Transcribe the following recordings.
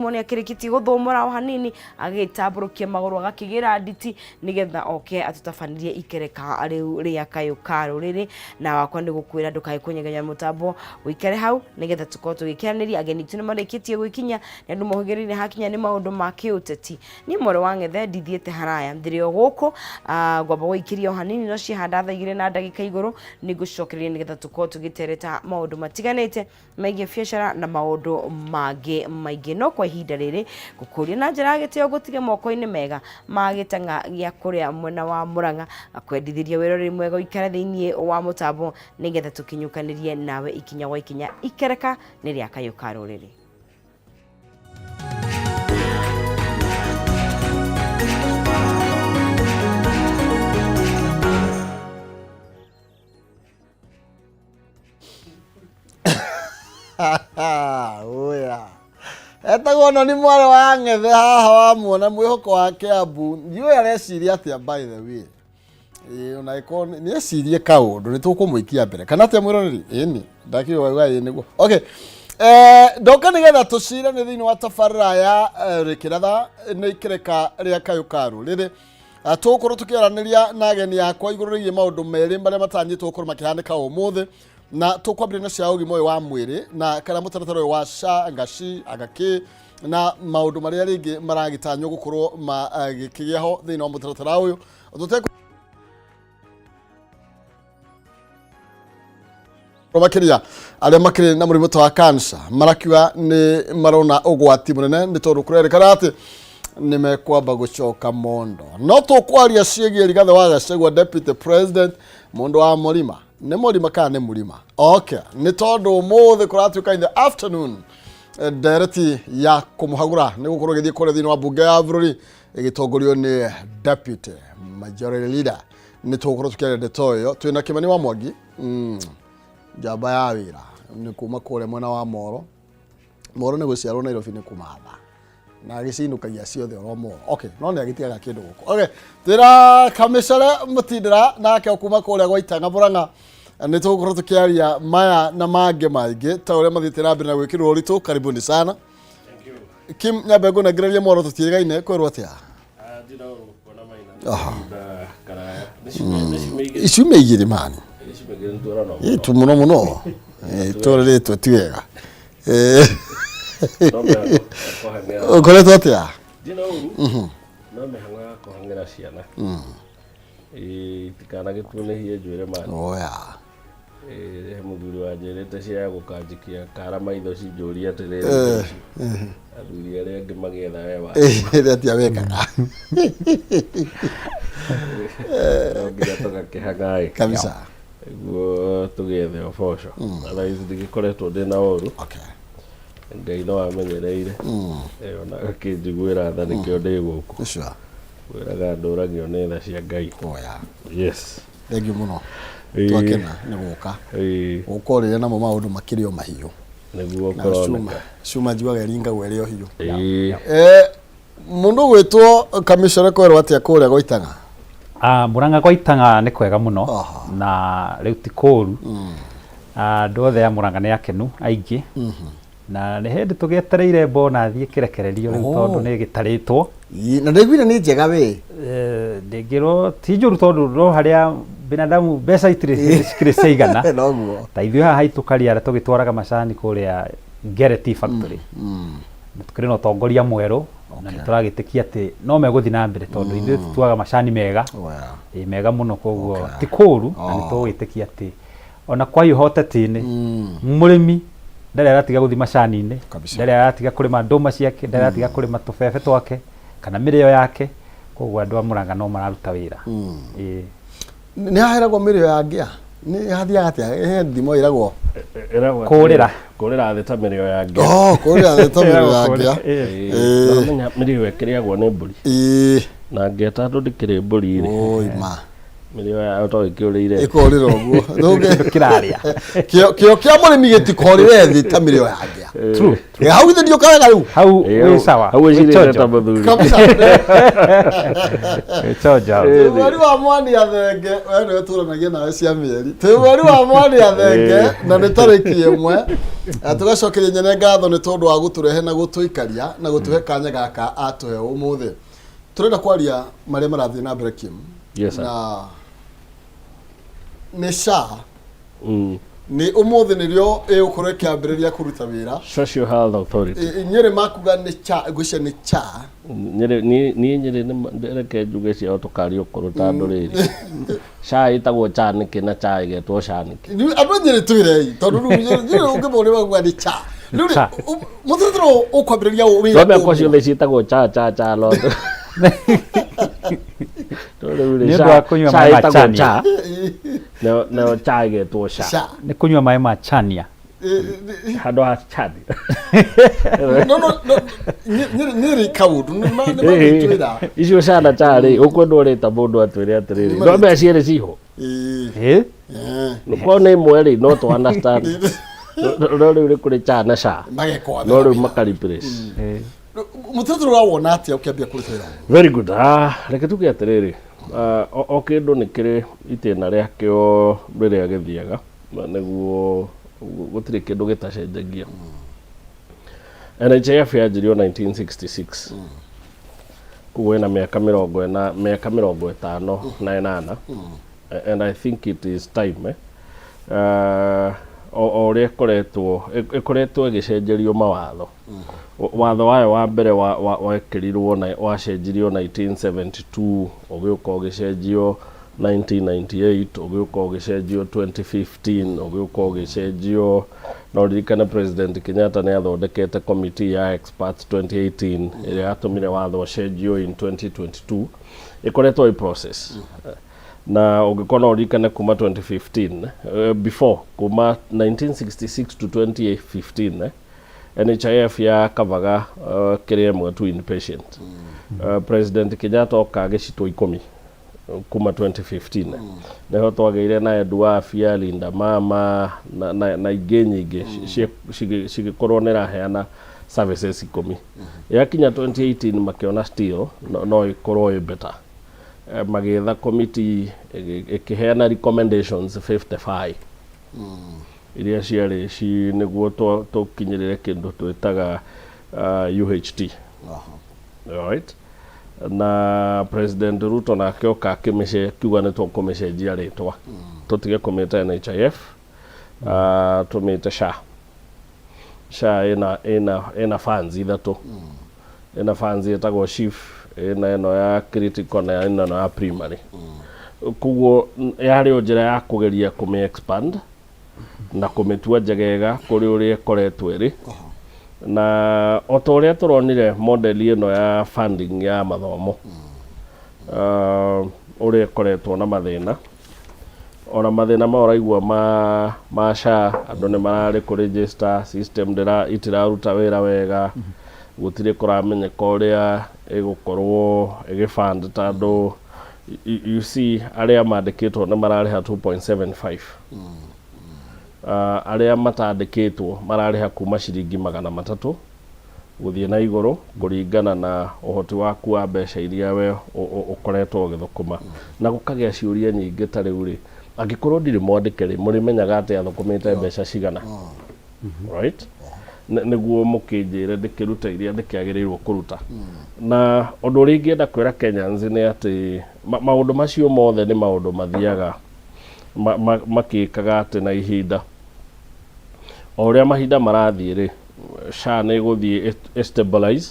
Nĩ akĩrĩkĩtie gũthũmũra o hanini, agĩgĩtambũrũkia magũrũ, agakĩgĩra nditi nĩgetha oke atũtabanĩrie ikereka rĩu rĩa kayũ ka rũrĩrĩ. Na wakwa nĩ gũkwĩra ndũkae kũnyegenya mũtambo, ũikare hau nĩgetha tũkorwo tũgĩkĩranĩria. Ageni aitũ nĩ marĩkĩtie gwĩkinya, nĩ andũ mohĩgĩrĩire hakinya nĩ maũndũ ma kĩũteti. Niĩ mwarĩ wa Ng'ethe ndithiĩte haraya, ndĩrĩ o gũkũ, ngwamba gũikĩria o hanini, no ciahanda thaa igĩrĩ na ndagĩka igũrũ nĩ ngũcokereria nĩgetha tũkorwo tũgĩtereta maũndũ matiganĩte megiĩ biacara na maũndũ mangĩ maingĩ. No kwa ihinda rĩrĩ ngũkũria na njĩra ya gĩtĩo ngũtige moko-inĩ mega ma gĩtang'a gĩa kũrĩa mwena wa Mũrang'a, ngakwendithĩria wĩroreri mwega ũikare thĩinĩ wa mũtambo nĩgetha tũkinyũkanĩrie nawe ikinya gwa ikinya. Ikereka nĩ rĩa kayũ ka rũrĩrĩ. Oya. Etagwo no ni mwarĩ wa Ng'ethe haha wamuona mwĩhoko wa Kiambu. Ndiũĩ areciria atĩa by the way. Ĩĩ ona ĩkorwo nĩ ecirie kaũndũ nĩ tũkũmũikia mbere. Kana atĩa mwĩroreri? Ĩni. Ndakiuga wauga ĩĩ nĩguo. Okay. Ndoka nĩgetha tũcire nĩ thĩinĩ wa tabarĩra ya Rĩkĩratha nĩ ikereka rĩa kayũ ka rũrĩrĩ. Tũgũkorwo tũkĩaranĩria na ageni akwa igũrũ rĩgiĩ maũndũ merĩ marĩa matanyĩtwo gũkorwo makĩhanĩka ũmũthĩ, na tũkwambĩrĩria na cia ũgima ũyũ wa mwĩrĩ na kana mũtaratara ũyũ wa SHA anga SHI anga kĩ na maũndũ marĩa rĩngĩ maragĩtanywo gũkorwo magĩkĩgĩa ho thĩinĩ wa mũtaratara ũyũ. Tũtekũ Makĩria arĩa makĩrĩ na mũrimũ ta wa cancer marakiuga nĩ marona ũgwati mũnene nĩ tondũ kũrerĩkana atĩ nĩ mekwamba gũcoka mondo. No tũkwaria ciĩgiĩ Rigathĩ wa Gachagua, deputy president, mũndũ wa mũrima. Nĩ mũrima kana nĩ mũrima? Okay, nĩ tondũ ũmũthĩ kũratuĩka in the afternoon ndereti ya kũmũhagũra nĩ gũkorwo ĩgĩthiĩ kũrĩa thĩinĩ wa mbunge ya bũrũri ĩgĩtongorio nĩ deputy majority leader. Nĩ tũgũkorwo tũkĩaria ndeto ĩyo twĩna Kĩmani wa Mwangi, njamba ya wĩra, nĩ kuma kũrĩa mwena wa Moro. Moro nĩ gũciarwo Nairobi nĩ kũmatha na agĩcinũkagia ciothe oro Moro. Okay, no nĩ agĩtigaga kĩndũ gũkũ. Okay, twĩna Kamĩcere Mũtindĩra nake kuma kũrĩa gwa Itang'a Mũrang'a. Nĩ tũgũkorwo tũkĩaria maya na mangĩ maingĩ ta ũrĩa mathiĩte na mbere na gwĩkĩrwo ũritũ. Karibuni sana. Kim, nyambe ngũnengererie Moro tũtiĩgaine, kwĩrwo atĩa? Iciumia igĩrĩ mani tu mũno mũno tũrĩrĩtwo ti wega. Ũkoretwo atĩa? No mĩhang'o ya kũhang'ĩra ciana itikanagĩtunĩhie njuĩrĩ mani. Oya. He mũthuri wanjĩrĩte ciaya gũkanjikia kara maitho cinjũrie atĩrĩrĩ, athuri arĩa angĩ magĩetha we wa Ĩrĩa atia wekaga. No nginya tũgakĩhang'aĩ kabisa nĩguo tũgĩethe ũboco. Otherwise ndigĩkoretwo ndĩna ũru. Ngai no amenyereire ona agakĩnjiguĩra tha, nĩkĩo ndĩ gũkũ. Wĩraga ndũragio nĩ tha cia Ngai. Oya. Yes. Thank you mũno. Twakena nĩ gũka. Gũka ũrĩre namo maũndũ makĩrĩ o mahiũ. Nĩguo Na kũroneka. cuma cuma njugaga ĩringagwo ĩrĩ o hiũ. Mũndũ ũgwĩtwo Kamĩcore kwerwo atĩa kũrĩa gwa Itang'a? Mũrang'a gwa Itang'a nĩ kwega mũno na rĩu ti kũũru. Andũ othe a Mũrang'a nĩ akenu aingĩ. Na nĩ hĩndĩ tũgĩetereire bonathi ĩkĩrekererio rĩu tondũ nĩ ĩgĩtarĩtwo. Na ndaiguire nĩ njega we. Ndĩngĩrwo ti njũru tondũ no harĩa binadamu mbeca itirĩ hĩndĩ cikĩrĩ ciaigana. Noguo. Ta ithuĩ haha haitũ Kariara tũgĩtwaraga macani kũrĩa Ngere Tea Factory. Na tũkĩrĩ na ũtongoria mwerũ na nĩ tũragĩtĩkia atĩ no megũthiĩ na mbere tondũ ithuĩ tũtuaga macani mega. Ĩĩ mega mũno koguo ti kũru na nĩ tũgwĩtĩkia atĩ ona kwahiũha ũteti-inĩ mũrĩmi ndarĩ aratiga gũthiĩ macani-inĩ, ndarĩ aratiga kũrĩma ndũma ciake, ndarĩ aratiga kũrĩma tũbebe twake kana mĩrĩo yake, koguo andũ a Mũrang'a no mararuta wĩra. Ĩĩ. Nĩ haheragwo mĩrĩo ya ngĩa? Nĩ hathiaga atĩa? He thimo ĩragwo Ĩragwo atĩrĩrĩ, Kũrĩra. Kũrĩra thĩ ta mĩrĩo ya ngĩa. Oh, kũrĩra thĩ ta mĩrĩo ya ngĩa. Ĩĩ. Ũramenya mĩrĩo ĩkĩrĩagwo nĩ mbũri. Ĩĩ. Na ngĩa tondũ ndĩkĩrĩ mbũri rĩ. Oi ma. Mĩrĩo yayo to ĩkĩũrĩire. Ĩkorĩra ũguo. Kĩrarĩa. Kĩo kĩo kĩa mũrĩmi gĩtikorĩre thĩ ta mĩrĩo ya ngĩa. True. Ĩ, hau githĩ ndiũkaga rĩu. Hau wĩ sawa. Hau Wĩ wĩcirĩte chonjo. ta mũthuri. Kabisa. Wĩ chonjo hau. Twĩ mweri wa mwania thenge, we nĩwe tũranagia nawe cia mĩeri. Twĩ mweri wa mwania thenge na nĩ tarĩki 1. Na tũgacokeria nyene ngatho nĩ tondũ wa gũtũrehe na gũtũikaria na gũtũhe kanya gaka atũhe ũmũthĩ. Tũrenda kwaria marĩa marathiĩ na mbere Kim. Yes, sir. Na nĩ SHA nĩ ũmũthĩ nĩrĩo ĩgũkorwo ĩkĩambĩrĩria kũruta wĩra. Social Health Authority. Nyĩrĩ makuga nĩ cha, ngwĩciria nĩ cha. Nyĩrĩ niĩ niĩ Nyĩrĩ nĩ reke njuge ciao tũkaria ũkũrũ ta andũ rĩrĩ. SHA ĩtagwo CHA nĩkĩ na CHA ĩgetwo SHA nĩkĩ? Rĩu andũ a Nyĩrĩ twĩrei tondũ rĩu Nyĩrĩ ũngĩmona makuga nĩ cha. Rĩu rĩ, Cha. mũtũrĩre ũkwambĩrĩria wĩra No mĩaka ũmũthĩ. ciothe ciĩtagwo CHA CHA CHA no no rĩu rĩ Nĩ ũndũ SHA wa kũnyua SHA maĩ ma ĩtagwo chania. CHA nayo nayo CHA ĩgetwo SHA. SHA. Nĩ kũnyua maĩ ma chania. Handũ ha chani. No no no Nyĩrĩ Nyĩrĩ kaũndũ nĩ magĩtwĩra. Icio SHA na CHA rĩ ũkwendwo ũrĩta mũndũ atwĩre atĩrĩrĩ no mbeca cierĩ ciho. Ĩĩ. Ĩ? Korwo nĩ ĩmwe rĩ no tũ understand. No rĩu nĩ kũrĩ CHA na SHA. Magekwa. No rĩu maka replace. Ĩ. Mũtũrĩre ũrawona atĩa ũkĩambia kũruta wĩra? Very good. Ah, reke tuge atĩrĩrĩ ah, o kĩndũ nĩ kĩrĩ itĩna rĩakĩo rĩrĩa gĩthiaga na nĩguo gũtirĩ kĩndũ gĩtacenjagia. NHIF yanjirio 1966 koguo ĩna mĩaka 40, mĩaka 58 and I think it is time eh? O ũrĩa ĩkoretwo ĩkoretwo ĩgĩcenjerio mawatho. Watho wayo wa mbere wekĩrirwo na wacenjirio 1972 ũgĩũka ũgĩcenjio 1998 ũgĩũka ũgĩcenjio 2015 ũgĩũka ũgĩcenjio no ririkane President Kenyatta nĩ athondekete committee ya experts 2018 ĩrĩa yatũmire watho ũcenjio in 2022. Ĩkoretwo ĩ process na ũngĩkorwo no ũririkane kuma 2015 before kuma 1966 to 2015 NHIF ya kavaga kĩrĩa ĩmwe tu inpatient. President Kenyatta oka gĩcitwo 10 kuma 2015 nĩho twagĩire na Edu Afya, Linda Mama na ingĩ nyingĩ cigĩkorwo nĩ iraheana services 10. Yakinya 2018 makĩona still no ĩkorwo ĩ better. Magĩetha committee ĩkĩheana recommendations 55 iria ciarĩ ci nĩguo tũkinyĩrĩre kĩndũ twĩtaga UHT. Right? Na President Ruto nake oka akĩmĩce kiuga nĩ tũkũmĩcenjia rĩtwa tũtige kũmĩta NHIF tũmĩte SHA. SHA ĩna funds ithatũ. Ĩna funds ĩtagwo SHIF, ĩna ĩno ya critical na ĩna ĩno ya primary. Koguo yarĩ o njĩra ya kũgeria kũmĩ expand na kũmĩtua njegega kũrĩ ũrĩa ĩkoretwo ĩrĩ. Na o ta ũrĩa tũronire model ĩno ya funding ya mathomo ũrĩa ĩkoretwo na mathĩna ona mathĩna ma ũraigua ma SHA andũ nĩ mararĩ kũ register system ndĩra itiraruta wĩra wega gũtirĩ kũramenyeka ũrĩa ĩgũkorwo ĩgĩ fund tondũ you see arĩa mandĩkĩtwo nĩ mararĩha 2.75 arĩa matandĩkĩtwo mararĩha kuma ciringi 300 gũthiĩ na igũrũ kũringana na ũhoti waku wa mbeca iria we ũkoretwo ũgĩthũkũma na gũkagĩa ciũria nyingĩ ta rĩu rĩ angĩkorwo ndirĩ mwandĩke rĩ mũrĩmenyaga atĩ athũkũmĩte mbeca cigana right nĩguo mũkĩnjĩre ndĩkĩrute iria ndĩkĩagĩrĩirwo kũruta na ũndũ ũrĩa ingĩenda kwĩra Kenyans nĩ atĩ maũndũ macio mothe nĩ maũndũ mathiaga makĩkaga atĩ na ihinda o ũrĩa mahinda marathiĩ rĩ SHA nĩ ĩgũthiĩ ĩ stabilize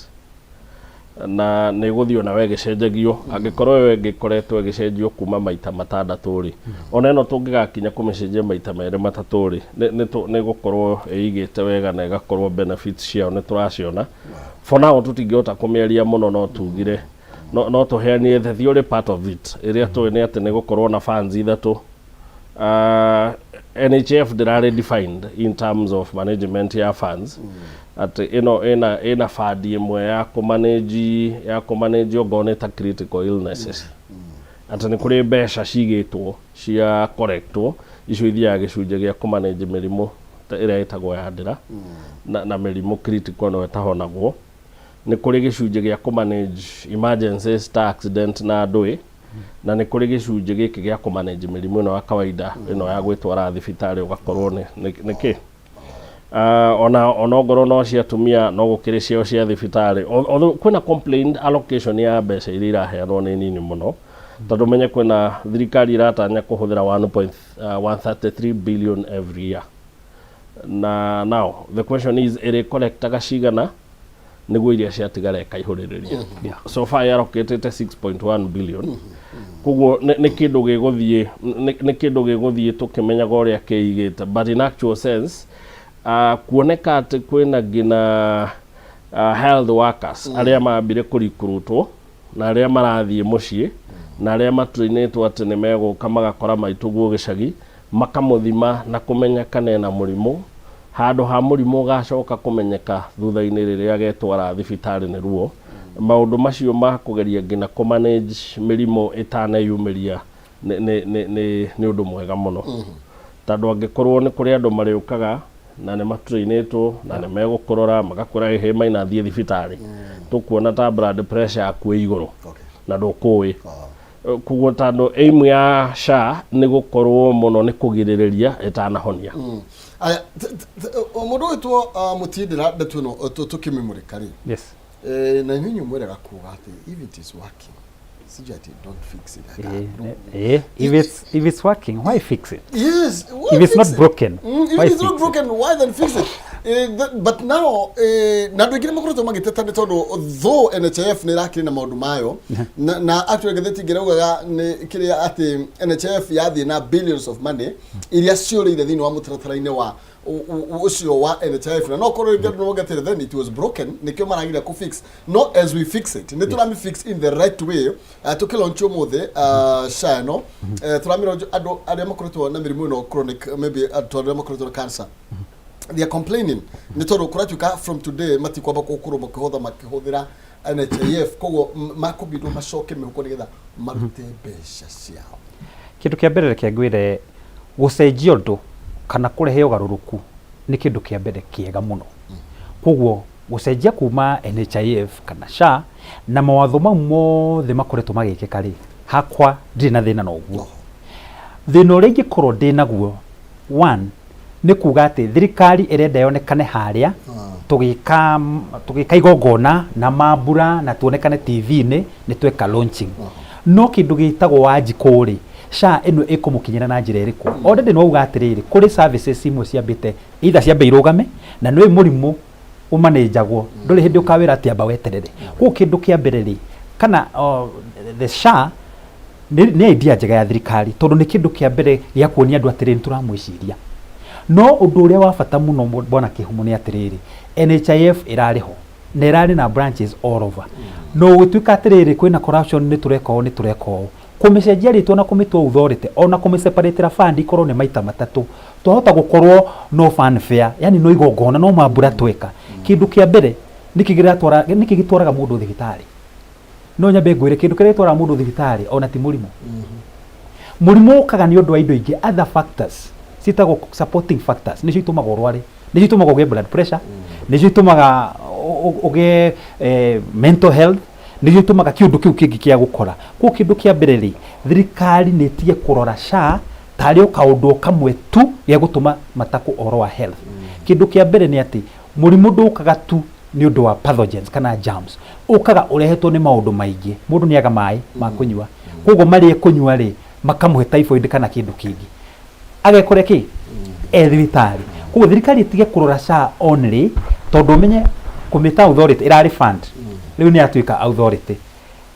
na nĩ ĩgũthiĩ onawe ĩgĩcenjagio angĩkorwo ĩyo ĩngĩ ĩkoretwo ĩgĩcenjio kuma maita 6 rĩ ona ĩno tũngĩgakinya kũmĩcenjia maita 2 3 rĩ nĩ ĩgũkorwo ĩigĩte wega na ĩgakorwo benefits ciao nĩ tũraciona. For now tũtingĩhota kũmĩaria mũno no tugire no tũheanire the theory part of it ĩrĩa tũĩ nĩ atĩ nĩ gũkorwo na funds ithatũ. NHIF ndĩrarĩ defined in terms of management ya funds atĩ ĩno ĩna fund ĩmwe ya kũmanage ongorwo nĩ ta critical illnesses. Atĩ nĩ kũrĩ mbeca cigĩtwo cia collectwo, icio ithiaga gĩcunjĩ gĩa kũ manage mĩrimũ ta ĩrĩa ĩtagwo ya ndĩra na, na mĩrimũ critical ĩno ĩtahonagwo. Nĩ kũrĩ gĩcunjĩ gĩa kũ manage emergencies ta accident na ndũĩ, na nĩ kũrĩ gĩcunjĩ gĩkĩ gĩa kũ manage mĩrimũ ĩno ya kawaida ĩno ya gwĩtwara thibitarĩ ũgakorwo nĩ, nĩ, nĩ kĩ. Uh, ona ona ongorwo no cia atumia no gũkĩrĩ ciao cia thibitarĩ although kwĩna complaint allocation ya mbeca iria iraheanwo nĩ nini mũno tondũ menye kwĩna thirikari ĩratanya kũhũthĩra 1.133 billion every year na now the question is ĩrĩ collectaga cigana nĩguo iria ciatigara ĩkaihũrĩrĩria. So far yarokĩtĩte 6.1 billion. Koguo nĩ kĩndũ gĩgũthiĩ nĩ kĩndũ gĩgũthiĩ tũkĩmenyaga ũrĩa kĩigĩte, but in actual sense kuoneka atĩ kwĩna nginya health workers arĩa mambire kũrikurutwo na arĩa marathiĩ mũciĩ na arĩa matrainĩtwo atĩ nĩ megũka magakora maitũguo gĩcagi makamũthima na kũmenya kana ena mũrimũ Handũ ha mũrimũ ũgacoka kũmenyeka thutha-inĩ rĩrĩa agetwara thibitarĩ nĩ ruo. Maũndũ macio ma kũgeria nginya kũ manage mĩrimũ ĩtaneyumĩria nĩ, nĩ, nĩ, nĩ, nĩ ũndũ mwega mũno. Tondũ angĩkorwo nĩ kũrĩ andũ marĩũkaga na nĩ matrainĩtwo na nĩ megũkũrora magakwĩra ĩhĩ maina thiĩ thibitarĩ, tũkuona ta blood pressure yaku ĩ igũrũ na ndũkũĩ. Koguo tondũ aim ya SHA nĩ gũkorwo mũno nĩ kũgirĩrĩria ĩtanahonia. Aya, mũndũ ũgwĩtwo mũtindĩra ndeto ĩno tũkĩmĩmũrĩka rĩ. Eh, na inyuĩ mwĩraga kuga atĩ if it is working sijui ati don't fix it. If it's working, why fix it? Yes, why If it's fix not it? broken, If why it's not fix it? broken, why then fix it? But now na andũ aingĩ nĩ makoretwo magĩteta nĩ tondũ though NHIF nĩ ĩrakĩrĩ na maũndũ mayo na actually ngathĩti ĩngĩ ĩraugaga nĩ kĩrĩa atĩ NHIF yathiĩ na billions of money iria ciũrĩire thĩinĩ wa mũtaratara-inĩ wa ũcio wa NHIF na no korwo rĩngĩ andũ mauge atĩrĩ then it was broken nĩkĩo marageria kũ fix no as we fix it nĩ tũrami fix in the right way tũkĩ launch ũmũthĩ SHA ĩno tũramĩ launch andũ arĩa makoretwo na mĩrimũ ĩno chronic maybe andũ arĩa makoretwo na cancer they are complaining nĩ tondũ kũratuĩka from today matikwamba gũkorwo makĩhotha makĩhũthĩra NHIF koguo makũbindwo macoke mĩhuko nĩgetha marute mbeca ciao. Kĩndũ kĩa mbere reke ngwĩre, gũcenjia ũndũ kana kũrehe ũgarũrũku nĩ kĩndũ kĩa mbere kĩega mũno. Koguo gũcenjia kuma NHIF kana SHA na mawatho mau mothe makoretwo magĩkĩka rĩ, hakwa ndirĩ na thĩna na ũguo. Thĩna ũrĩa ingĩkorwo ndĩ naguo, one, nĩ kuga atĩ thirikari ĩrenda yonekane harĩa tũgĩka tũgĩka igongona na mambura na tuonekane TV-inĩ nĩ tweka launching. No kĩndũ gĩtagwo Wanjikũ rĩ, SHA ĩno ĩkũmũkinyĩra na njĩra ĩrĩkũ? Already nĩ wauga atĩrĩrĩ, kũrĩ services imwe ciambĩte either ciambe irũgame na nĩ mũrimũ ũmanĩnjagwo ndũrĩ hĩndĩ ũkawĩra atĩ amba weterere. Koguo kĩndũ kĩa mbere rĩ, kana the SHA nĩ idea njega ya thirikari tondũ nĩ kĩndũ kĩa mbere gĩa kuonia andũ atĩrĩrĩ nĩ tũramwĩciria. No ũndũ ũrĩa wa bata mũno bwana Kĩhumo nĩ atĩrĩrĩ, NHIF ĩrarĩ ho na ĩrarĩ na branches all over. No gũgĩtuĩka atĩrĩrĩ kwĩna corruption nĩ tũreka ũũ nĩ tũreka ũũ. Kũmĩcenjia rĩtwa na kũmĩtua authority ona kũmĩ-separate-ra fund ikorwo nĩ maita matatũ twahota gũkorwo no fanfare yani no igongona no mambura tweka. Kĩndũ kĩa mbere nĩkĩ kĩratwara nĩkĩ gĩtwaraga mũndũ thibitarĩ? No nyambe ngwĩre kĩndũ kĩrĩa gĩtwaraga mũndũ thibitarĩ ona ti mũrimũ. Mũrimũ ũkaga nĩ ũndũ wa indo ingĩ other factors ciĩtagwo supporting factors nĩcio itũmaga ũrware, nĩcio itũmaga ũgĩe blood pressure, nĩcio itũmaga ũgĩe mental health, nĩcio itũmaga kĩũndũ kĩu kĩngĩ kĩa gũkora. Koguo kĩndũ kĩa mbere rĩ, thirikari nĩ ĩtige kũrora SHA tarĩ o kaũndũ o kamwe tu gĩa gũtũma matakwo ũhoro wa health. Kĩndũ kĩa mbere nĩ atĩ mũrimũ ndũkaga tu nĩ ũndũ wa pathogens kana germs, ũkaga ũrehetwo nĩ maũndũ maingĩ. Mũndũ nĩ aga maĩ ma kũnyua, koguo marĩa ekũnyua rĩ makamũhe typhoid kana kĩndũ kĩngĩ, agekore kĩ e thibitarĩ. Koguo thirikari ĩtige kũrora SHA only, tondũ ũmenye kũmĩta authority ĩrarĩ fund, rĩu nĩ yatuĩka authority.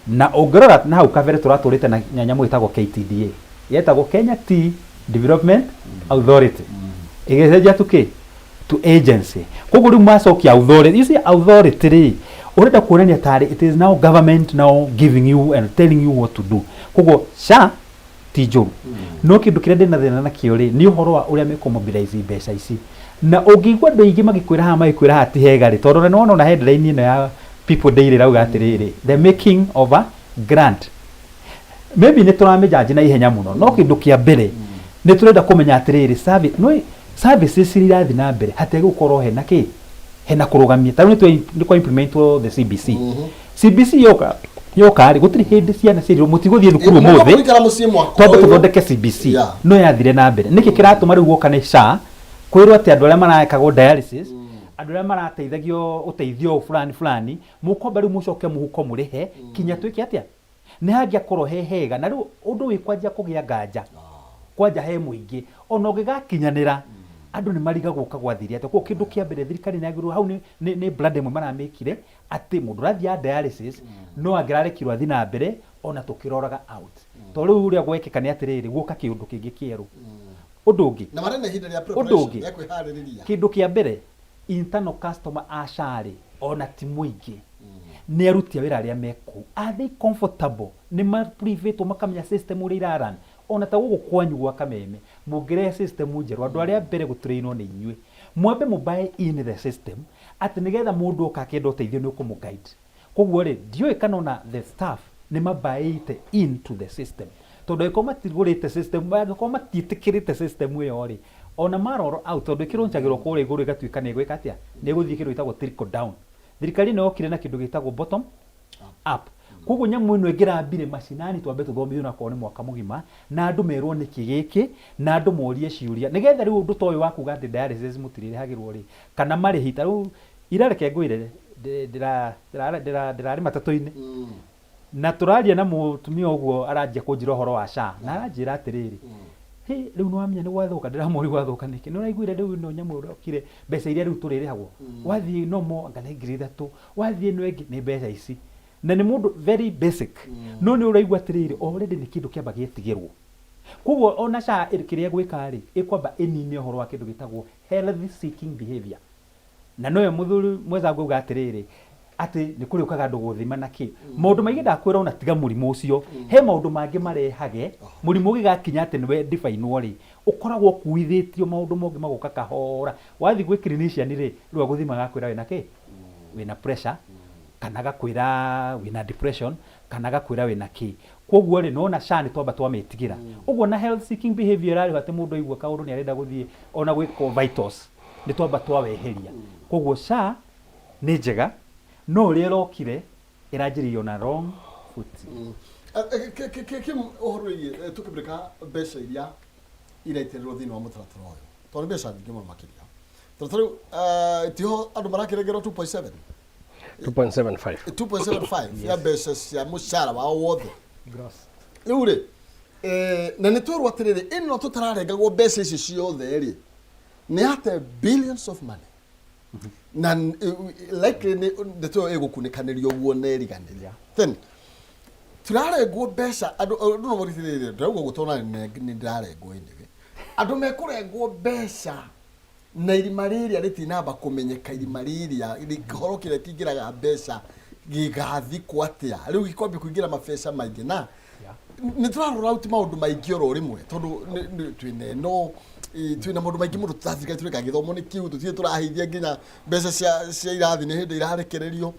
Na ũngĩrora na hau kabere tũratũrĩte na nyamũ ĩtagwo KTDA, yetagwo Kenya Tea Development Authority, ĩgĩcenjia tu kĩ to agency. Koguo rĩu macokia authority, you see authority rĩ ũrenda kuonania tarĩ it is now government now giving you and telling you what to do. Koguo SHA ti njũru, no kĩndũ kĩrĩa ndĩna thĩna nakĩo rĩ nĩ ũhoro wa ũrĩa mekũ-mobilize mbeca ici. Na ũngĩigua andũ aingĩ magĩkwĩra haha magĩkwĩra haha ti hega rĩ, tondũ ona nĩwona ona headline ĩno ya People Daily ĩrauga atĩrĩrĩ, the making of a grant. Maybe nĩ tũramĩjanji na ihenya mũno, no kĩndũ kĩa mbere nĩ tũrenda kũmenya atĩrĩrĩ, service no services iria irathiĩ na mbere hategũkorwo hena kĩ hena kũrũgamia. Ta rĩu nĩ kwa implementwo the CBC. CBC yoka yoka rĩ, gũtirĩ hĩndĩ ciana ciĩrirwo mũtigũthiĩ thukuru ũmũthĩ, Mũikara mũciĩ mwaka twambe ũyũ. tũthondeke CBC. No yathire na mbere. Nĩkĩ kĩratũma rĩu guoka nĩ SHA kwĩrwo atĩ andũ arĩa marekagwo dialysis, andũ arĩa marateithagio ũteithio ũyũ fulani fulani, mũkwamba rĩu mũcoke mũhuko mũrĩhe kinya twĩke atĩa? Nĩ hangĩakorwo he hega. Na rĩu ũndũ wĩ kwanjia kũgĩa nganja kwanja he mũingĩ, ona ũngĩgakinyanĩra andũ nĩ marigagwo ũka gwathire atĩa. Koguo kĩndũ kĩa mbere thirikari nĩ yagĩrĩirwo hau nĩ brand ĩmwe maramĩkire atĩ mũndũ ũrathiaga dialysis no angĩrarekirwo athiĩ na mbere ona tũkĩroraga out. To rĩu ũrĩa gwekĩka nĩ atĩrĩrĩ, guoka kĩũndũ kĩngĩ kĩerũ. Ũndũ ũngĩ, Na marĩ na ihinda rĩa ũndũ preparation ũngĩ, rĩa kwĩharĩrĩria. Kĩndũ kĩa mbere, internal customer a SHA rĩ, ona ti mũingĩ, nĩ aruti a wĩra arĩa me kũu. Are they comfortable? Nĩ ma-briefĩtwo makamenya system ũrĩa ira run? Ona ta gũkũ kwanyu gwa Kameme, mũngĩrehe system njerũ, andũ arĩa a mbere gũtrainwo nĩ inyuĩ. Mwambe mũ buy in the system, atĩ nĩgetha mũndũ oka akĩenda ũteithio nĩ ũkũmũ guide. Koguo rĩ, ndiũĩ kana ona the staff nĩ ma buy-ĩte into the system. Tondũ angĩkorwo matigũrĩte system, angĩkorwo matiĩtĩkĩrĩte system ĩyo rĩ, ona ma roll out, tondũ ĩkĩrũnjagĩrwo kũrĩa igũrũ ĩgatuĩka nĩ ĩgwĩka atĩa? Nĩ ĩgũthiĩ kĩndũ gĩtagwo trickle down. Thirikari ĩno yokire na kĩndũ gĩtagwo bottom up. Koguo nyamũ ĩno ĩngĩrambire macinani, twambe tũthomithio onakorwo nĩ mwaka mũgima, na andũ merwo nĩkĩ gĩkĩ, na andũ morie ciũria, nĩgetha rĩu ũndũ ta ũyũ wa kuga atĩ dialysis mũtirĩrĩhagĩrwo rĩ, kana marĩhi, ta rĩu ira reke ngwĩre, ndĩrarĩ matatũ-inĩ na tũraria na mũtumia ũguo, aranjia kũnjĩra ũhoro wa SHA na aranjĩra atĩrĩrĩ, "Hĩ, rĩu nĩ wamenya nĩ gwathũka." Ndĩramũria, "Gwathũka nĩkĩ?" "Nĩ ũraiguire rĩu ĩno nyamũ ĩrokire, mbeca iria rĩu tũrĩrĩhagwo, wathiĩ nomo anga nĩ 3000, wathiĩ ĩno ĩngĩ nĩ mbeca ici." Na nĩ mũndũ very basic, no nĩ ũraigua atĩrĩrĩ, already nĩ kĩndũ kĩamba gĩetigĩrwo. Koguo ona SHA kĩrĩa ĩgwĩka rĩ, ĩkwamba ĩnine ũhoro wa kĩndũ gĩtagwo health seeking behavior. Na noyo mũthuri mwenzangu auga atĩrĩrĩ, atĩ nĩ kũrĩũkaga andũ gũthima na kĩ maũndũ maingĩ. Ndakwĩra ona tiga mũrimũ ũcio, he maũndũ mangĩ marehage mũrimũ. Ũgĩgakinya atĩ nĩwe definwo rĩ, ũkoragwo ũkuithĩtio maũndũ mangĩ magoka kahora. Wathiĩ gwĩ clinician rĩ, rĩu agũthima agakwĩra wĩna kĩ, wĩna pressure, kana agakwĩra wĩna depression, kana agakwĩra wĩna kĩ. Koguo rĩ, nona SHA nĩ twamba twamĩtigĩra ũguo, na health seeking behavior ĩrarĩho atĩ mũndũ aigua kaũndũ nĩ arenda gũthiĩ ona gwĩkwo vitals, nĩ twamba twaweheria. Koguo SHA nĩ njega, no ũrĩa ĩrokire ĩranjĩrĩirio na wrong foot. Kim, ũhoro wĩgiĩ tũkĩmũrĩka mbeca iria iraitĩrĩrwo thĩinĩ wa mũtaratara ũyũ, tondũ nĩ mbeca nyingĩ mũno makĩria, tondũ ta rĩu tiho andũ marakĩrengerwo 2.7 2.75. 2.75 ya mbeca cia mũcara wao wothe. Gross. Rĩu rĩ, na nĩ twerwo atĩrĩrĩ, ĩno tũtararengagwo mbeca ici ciothe rĩ, nĩ ate billions of money, na likely nĩ ndeto ĩyo ĩgũkunĩkanĩrio ũguo na ĩriganĩre. Then turarengwo mbeca andũ no mũrĩtĩrĩrĩ, ndĩrauga ũguo tondũ nĩ ndĩrarengwo. Anyway, andũ mekũrengwo mbeca na irima rĩrĩa rĩtinamba kũmenyeka, irima rĩrĩa kĩhoro kĩrĩa kĩingĩraga mbeca gĩgathikwo atĩa, rĩu gĩkwambia kũingĩra mabeca maingĩ, na nĩ tũrarora out maũndũ maingĩ oro rĩmwe, tondũ twĩna ĩno twĩna maũndũ maingĩ mũno tũrathirikari tũreka gĩthomo nĩ kiu tũtirĩ tũraheithia nginya mbeca cia irathi nĩ hĩndĩ irarekererio.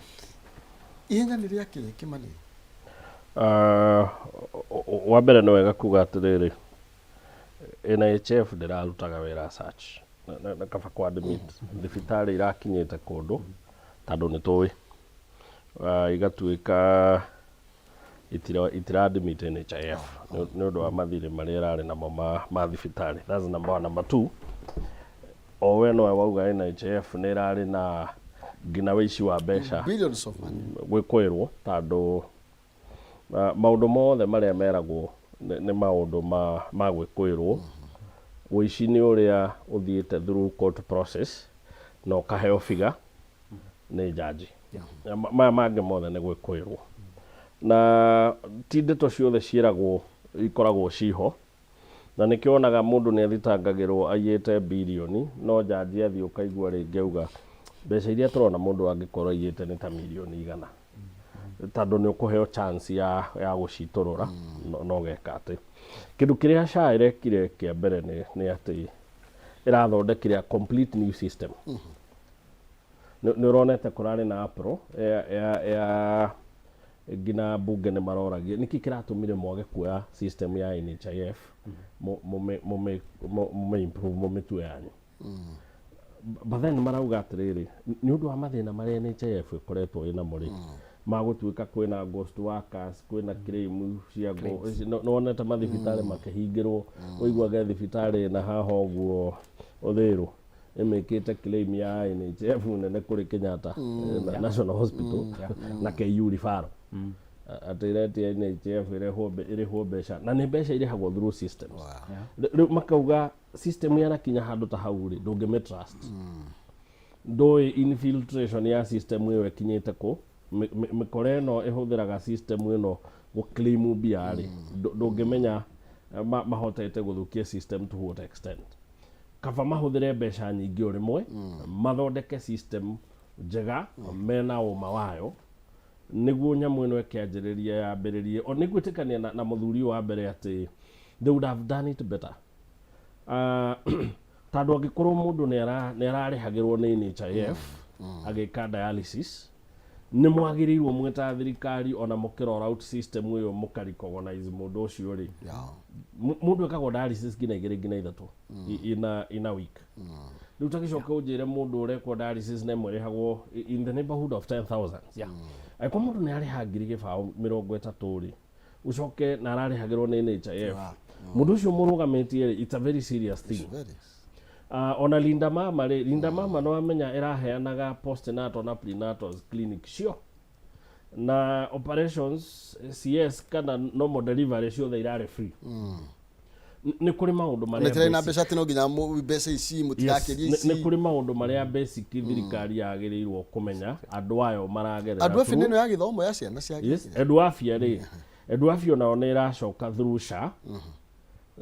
Ihenya nĩ rĩa kĩ, Kĩmani? Wa mbere nĩ wega kuga atĩrĩrĩ, NHIF ndĩrarutaga wĩra search na kaba kwa admit thibitarĩ irakinyĩte kũndũ, tondũ nĩ tũĩ igatuĩka itira admit NHIF nĩ ũndũ wa mathirĩ marĩa ĩrarĩ namo ma thibitarĩ. That's number one. Number two, o we nowe wauga NHIF nĩ ĩrarĩ na nginya wĩici wa mbeca. Billions of money. Gwĩkũĩrwo, tondũ maũndũ mothe marĩa meragwo nĩ maũndũ ma gwĩkũĩrwo. Ũici nĩ ũrĩa ũthiĩte through court process na ũkaheo figure nĩ jaji. Maya mangĩ mothe nĩ gwĩkũĩrwo, na ti ndeto ciothe ciĩragwo ikoragwo ciho, na nĩkĩo wonaga mũndũ nĩ athitangagĩrwo aiyĩte birioni, no jaji athiĩ ũkaigua rĩngĩ auga mbeca iria tũrona mũndũ angĩkorwo aiyĩte nĩ ta mirioni 100, tondũ nĩ ũkũheo chance ya gũcitũrũra no ũgeka atĩ. Kĩndũ kĩrĩa SHA ĩrekire kĩa mbere nĩ atĩ ĩrathondekire a complete new system. Nĩ ũronete kũrarĩ na APRO ya Nginya mbunge nĩ maroragia nĩkĩ kĩratũmire mwage kuoya system ya NHIF mũmĩ improve mũmĩtue yanyu. But then marauga atĩrĩrĩ, nĩ ũndũ wa mathĩna marĩa NHIF ĩkoretwo ĩnamo rĩ, ma gũtuĩka kwĩna ghost workers, kwĩna claim cia nĩ wonete mathibitarĩ makĩhingĩrwo, ũiguage thibitarĩ ĩna haha ũguo Ũthĩrũ ĩmĩkĩte claim ya NHIF nene kũrĩ Kenyatta National Hospital na KU referral. Atĩ ĩretia NHIF ĩrĩhwo mbeca na nĩ mbeca irĩhagwo through systems. Rĩu makauga system yanakinya handũ ta hau rĩ, ndũngĩmĩ trust. Ndũĩ infiltration ya system ĩyo ĩkinyĩte kũ, mĩkora ĩno ĩhũthĩraga system ĩno gũ claim mbia rĩ, ndũngĩmenya mahotete gũthũkia system to what extent. Kaba mahũthĩre mbeca nyingĩ o rĩmwe mathondeke system njega mena ũma wayo nĩguo nyamũ ĩno ĩkĩanjĩrĩria yambĩrĩrie. O nĩngwĩtĩkania na mũthuri ũyũ wa mbere atĩ they would have done it better. Tondũ angĩkorwo mũndũ nĩ ararĩhagĩrwo nĩ NHIF agĩka dialysis, nĩ mwagĩrĩirwo mwĩ ta thirikari ona mũkĩ roll out system ĩyo mũka recognize mũndũ ũcio rĩ. Mũndũ ekagwo dialysis nginya igĩrĩ nginya ithatũ in a week. Rĩu ta gĩcoke ũnjĩre mũndũ ũrekwo dialysis na ĩmwe ĩrĩhagwo in the neighborhood of 10,000. Angĩkorwo mũndũ nĩ arĩha 20,030 rĩ, ũcoke na ararĩhagĩrwo nĩ NHIF, mũndũ ũcio mũrũgamĩtie rĩ, it's a very serious thing. Very. Ona Linda Mama rĩ, Linda Mama nĩ wamenya ĩraheanaga postnatal na prenatal clinic cio na operations CS kana normal delivery ciothe irarĩ free. Nĩ kũrĩ maũndũ marĩa Nĩ na basic. Mbeca atĩ no nginya mbeca ici Yes, mũtigakĩrie ici. Nĩ kũrĩ maũndũ marĩa basic thirikari yagĩrĩirwo kũmenya andũ ayo maragerera Andũ through. ĩno ya gĩthomo ya ciana cia Yes, Edu Afya rĩ, Edu Afya onao nĩ ĩracoka through SHA,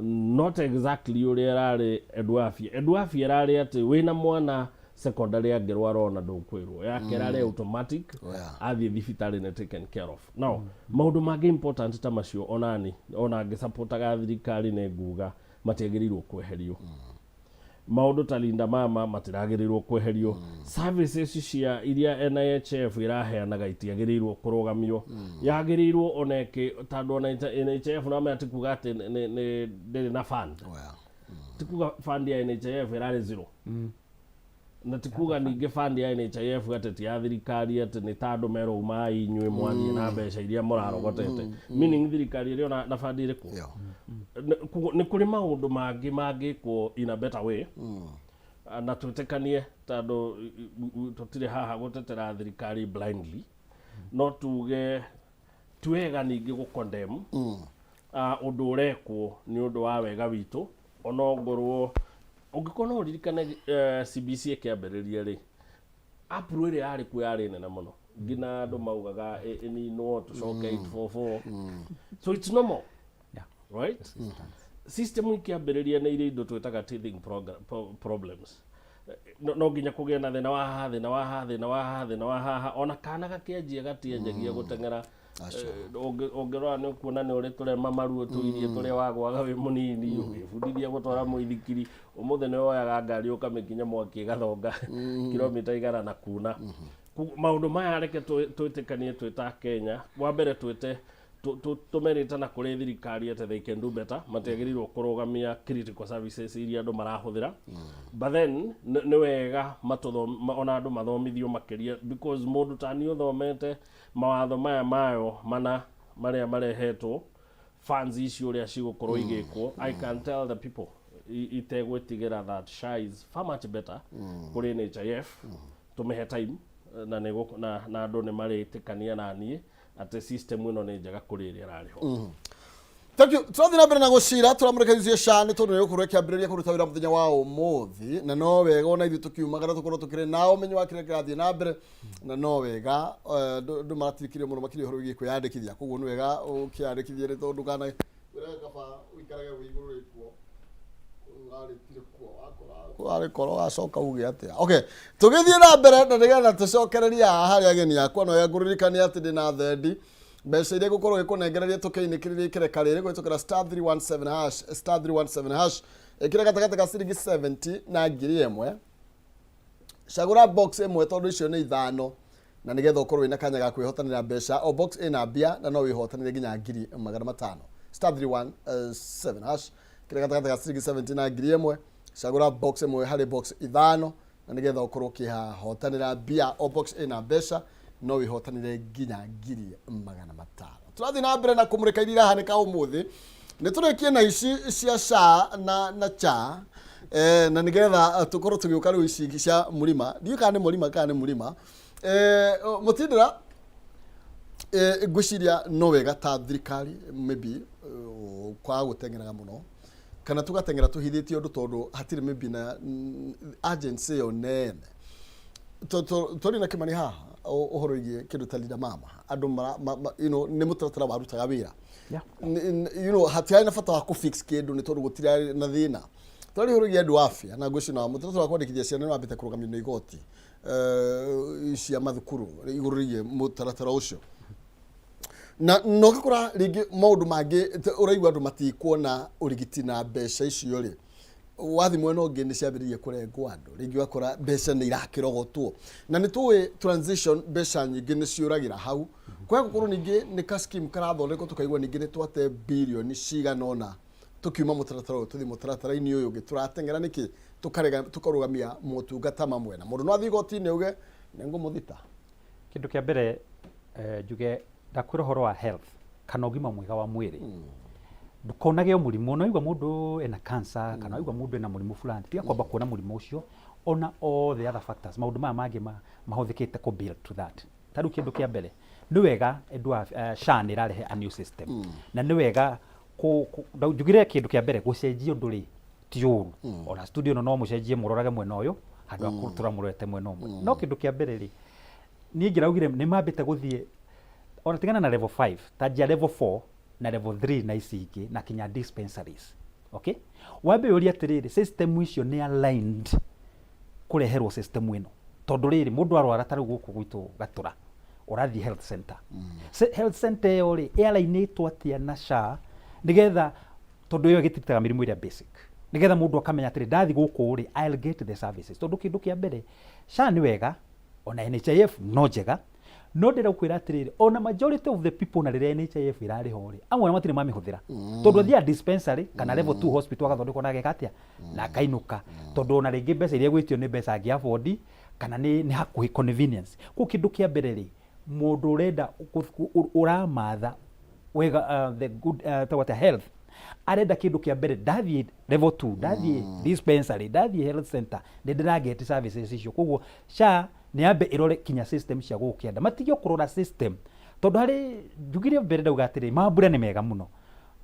not exactly ũrĩa ĩrarĩ Edu Afya. Edu Afya ĩrarĩ atĩ wĩna mwana secondary angĩrwara ona ndũkwĩrwo, yake ĩrarĩ automatic. Athiĩ thibitarĩ nĩ taken care of. Now maũndũ mangĩ important ta macio, onani ona ngĩsupportaga thirikari nĩ nguga matiagĩrĩirwo kweherio. Maũndũ ta Linda Mama matiragĩrĩirwo kweherio. Services cia iria NHIF ĩraheanaga itiagĩrĩirwo kũrũgamio. Yagĩrĩirwo ona ĩkĩ tondũ ona NHIF no ti kuga atĩ nĩ ndĩrĩ na fund. Ti kuga fund ya NHIF ĩrarĩ zero, na ti kuga ningĩ fund ya NHIF atĩ ti ya thirikari, atĩ nĩ ta andũ merwo umai inyuĩ mwathiĩ na mbeca iria mũrarogotete, meaning thirikari ĩrĩ ona na fund ĩrĩkũ. Koguo nĩ kũrĩ maũndũ mangĩ mangĩkwo in a better way. Na twĩtĩkanie tondũ tũtirĩ haha gũtetera thirikari blindly, no tuge ti wega ningĩ gũ condemn ũndũ ũrekwo nĩ ũndũ wa wega witũ. Ona ongorwo ũngĩkorwo no ũririkane, CBC ĩkĩambĩrĩria rĩ, approve ĩrĩa yarĩ kuo yarĩ nene mũno nginya andũ maugaga ĩninwo tũcoke 844, so it's normal. Right, system ikĩambĩrĩria nĩ irĩ indo twĩtaga teething problems. No nginya kũgĩe na thĩna wa haha, thĩna wa haha, thĩna wa haha, thĩna wa haha, ona kana gakĩanjia gatianjagia gũteng'era. Ũngĩrora nĩ ũkuona nĩ ũrĩ tũrema maruo tũirie tũrĩa wagwaga wĩ mũnini ũgĩbundithia gũtwara mũithikiri. Ũmũthĩ nĩ woyaga ngari ũkamĩkinya mwaki ĩgathonga kilomita 100 na kuna. Koguo maũndũ maya reke twĩtĩkanie twĩ ta Kenya, wa mbere twĩte tũmerĩte na kũrĩ thirikari atĩ they can do better. Matiagĩrĩirwo kũrũgamia critical services iria andũ marahũthĩra, but then nĩ wega ona andũ mathomithio makĩria, because mũndũ ta niĩ ũthomete mawatho maya mayo mana marĩa marehetwo, funds ici ũrĩa cigũkorwo igĩkwo, I can tell the people itegwĩtigĩra that SHA is far much better kũrĩ NHIF. Tũmĩhe time na nĩ na andũ nĩ marĩtĩkania na niĩ atĩ system ĩno nĩ njega kũrĩ ĩrĩa ĩrarĩ ho. Thank you. Tũrathiĩ na mbere na gũcira tũramũrekereria SHA nĩ tondũ nĩ gũkorwo ĩkĩambĩrĩria kũruta wĩra mũthenya wa ũmũthĩ, na no wega ona ithuĩ tũkiumagara tũkorwo tũkĩrĩ na ũmenyo wa kĩrĩa kĩrathiĩ na mbere, na no wega andũ maratirikire mũno makĩria ũhoro wĩgiĩ kwĩyandĩkithia. Koguo nĩ wega ũkĩyandĩkithie nĩ tondũ ndũkana wĩraga kaba ũikarage wĩ igũrũ rĩkuo warĩtire kuo wakora warĩkora wacoka uge atĩa. Okay, tũgĩthiĩ na mbere na nĩgetha tũcokererie haha harĩ ageni akwa, no ngũririkania atĩ ndĩ na thendi mbeca iria ngũkorwo gĩkũnengereria tũkĩinĩkĩrĩria ikereka rĩrĩ kũhĩtũkĩra *317 hash, *317 hash. Ĩkĩra gatagatĩ ka ciringi 70 na 1,000, cagũra box ĩmwe tondũ icio nĩ ithano. Na nĩgetha ũkorwo wĩna kanya ga kwĩhotanĩra mbeca, o box ĩna mbia na no wĩhotanĩre nginya 500,000. Star 317 hash, kĩrĩa gatagatĩ ga ciringi 70 na 1000, cagũra box ĩmwe harĩ box ithano na nĩgetha ũkorwo ũkĩhotanĩra mbia. O box ĩna mbeca, no wĩhotanĩre nginya 500,000. Tũrathiĩ na mbere na kũmũrĩka iria irahanĩka ũmũthĩ. Nĩ tũrĩkie na ici cia SHA na CHA, na nĩgetha tũkorwo tũgĩũka rĩu ici cia mũrima. Ndiũĩ kana nĩ mũrima kana nĩ mũrima. Mũtindĩra, ngwĩciria no wega ta thirikari maybe kwaga gũteng'eraga mũno kana tũgateng'era tũhithĩtie ũndũ, tondũ hatirĩ maybe na agency ĩyo nene. Tũrĩ na Kĩmani haha ũhoro wĩgiĩ kĩndũ ta Linda Mama. Andũ mara, ma, ma, nĩ mũtaratara warutaga wĩra. Hatiarĩ na bata wa kũ fix kĩndũ nĩ tondũ gũtirarĩ na thĩna. Tũrarĩ ũhoro wĩgiĩ andũ a afya na ngwĩciria na mũtaratara wa kwandĩkithia ciana nĩ wambĩte kũrũgamio nĩ igoti cia mathukuru igũrũ rĩgiĩ mũtaratara ũcio, na na ũgakora rĩngĩ maũndũ mangĩ ũraigua andũ matikuona ũrigiti na mbeca icio rĩ wathi mwena ũngĩ nĩ ciambĩrĩirie kũrengwo andũ. Rĩngĩ ũgakora mbeca nĩ irakĩrogotwo na nĩ tũĩ transition mbeca nyingĩ nĩ ciũragĩra hau. Kwaga gũkorwo ningĩ nĩ ka scheme karathondekwo, tũkaigua ningĩ nĩ twate birioni cigana ũna tũkiuma mũtaratara ũyũ tũthiĩ mũtaratara-inĩ ũyũ ũngĩ. Tũrateng'era nĩkĩ tũkarega tũkarũgamia motungata mamwe? Na mũndũ no athiĩ igoti-inĩ auge nĩ ngũmũthita. Kĩndũ kĩa mbere, njuge ndakwĩra ũhoro wa health kana ũgima mwega wa mwĩrĩ, ndũkonage o mũrimũ. Na waigua mũndũ ena cancer kana waigua mũndũ ena mũrimũ fulani, tiga kwamba kuona mũrimũ ũcio, ona all the other factors, maũndũ maya mangĩ mahũthĩkĩte kũ build to that. Ta rĩu kĩndũ kĩa mbere, nĩ wega andũ a SHA nĩ ĩrarehe a new system, na nĩ wega njugire kĩndũ kĩa mbere, gũcenjia ũndũ rĩ ti ũru. Ona studio ĩno no mũcenjie mũrorage mwena ũyũ handũ ha gũtũra mũrorete mwena ũmwe. No kĩndũ kĩa mbere rĩ, niĩ ingĩraugire nĩ mambĩte gũthiĩ ona tigana na level 5, ta njia level 4 na level 3 na ici ingĩ na kinya dispensaries. Okay, wambe ũrie atĩrĩrĩ, system icio nĩ aligned kũreherwo system ĩno? Tondũ rĩrĩ, mũndũ arwara ta rĩu gũkũ gwitũ Gatũra, ũrathiĩ health center. Health center ĩyo rĩ, ĩalainĩtwo atĩa na SHA? Nĩgetha tondũ ĩyo ĩgĩtiritaga mĩrimũ ĩrĩa basic, nĩgetha mũndũ akamenya atĩrĩ, ndathi gũkũ rĩ, I'll get the services. Tondũ kĩndũ kĩa mbere, SHA nĩ wega, ona NHIF no njega, no ndĩrakwĩra atĩrĩrĩ, ona majority of the people na rĩrĩa NHIF ĩrarĩ ho rĩ, amwe matirĩ mamĩhũthĩra, tondũ athiaga dispensary kana level 2 hospital agathondekwo na ageka atĩa na akainũka, tondũ ona rĩngĩ mbeca iria gwĩtio nĩ mbeca angĩ afford kana nĩ hakuhĩ, convenience. Koguo kĩndũ kĩa mbere rĩ, mũndũ ũrenda ũramatha wega, the good, tagwo atĩa, health, arenda kĩndũ kĩa mbere, ndathiĩ level 2, ndathiĩ dispensary, ndathiĩ health center, nĩ ndĩraget services icio. Koguo SHA nĩ yambe ĩrore kinya system cia gũkũ kĩanda, matige kũrora system, tondũ harĩ njugire mbere ndauga atĩrĩ, mambura nĩ mega mũno,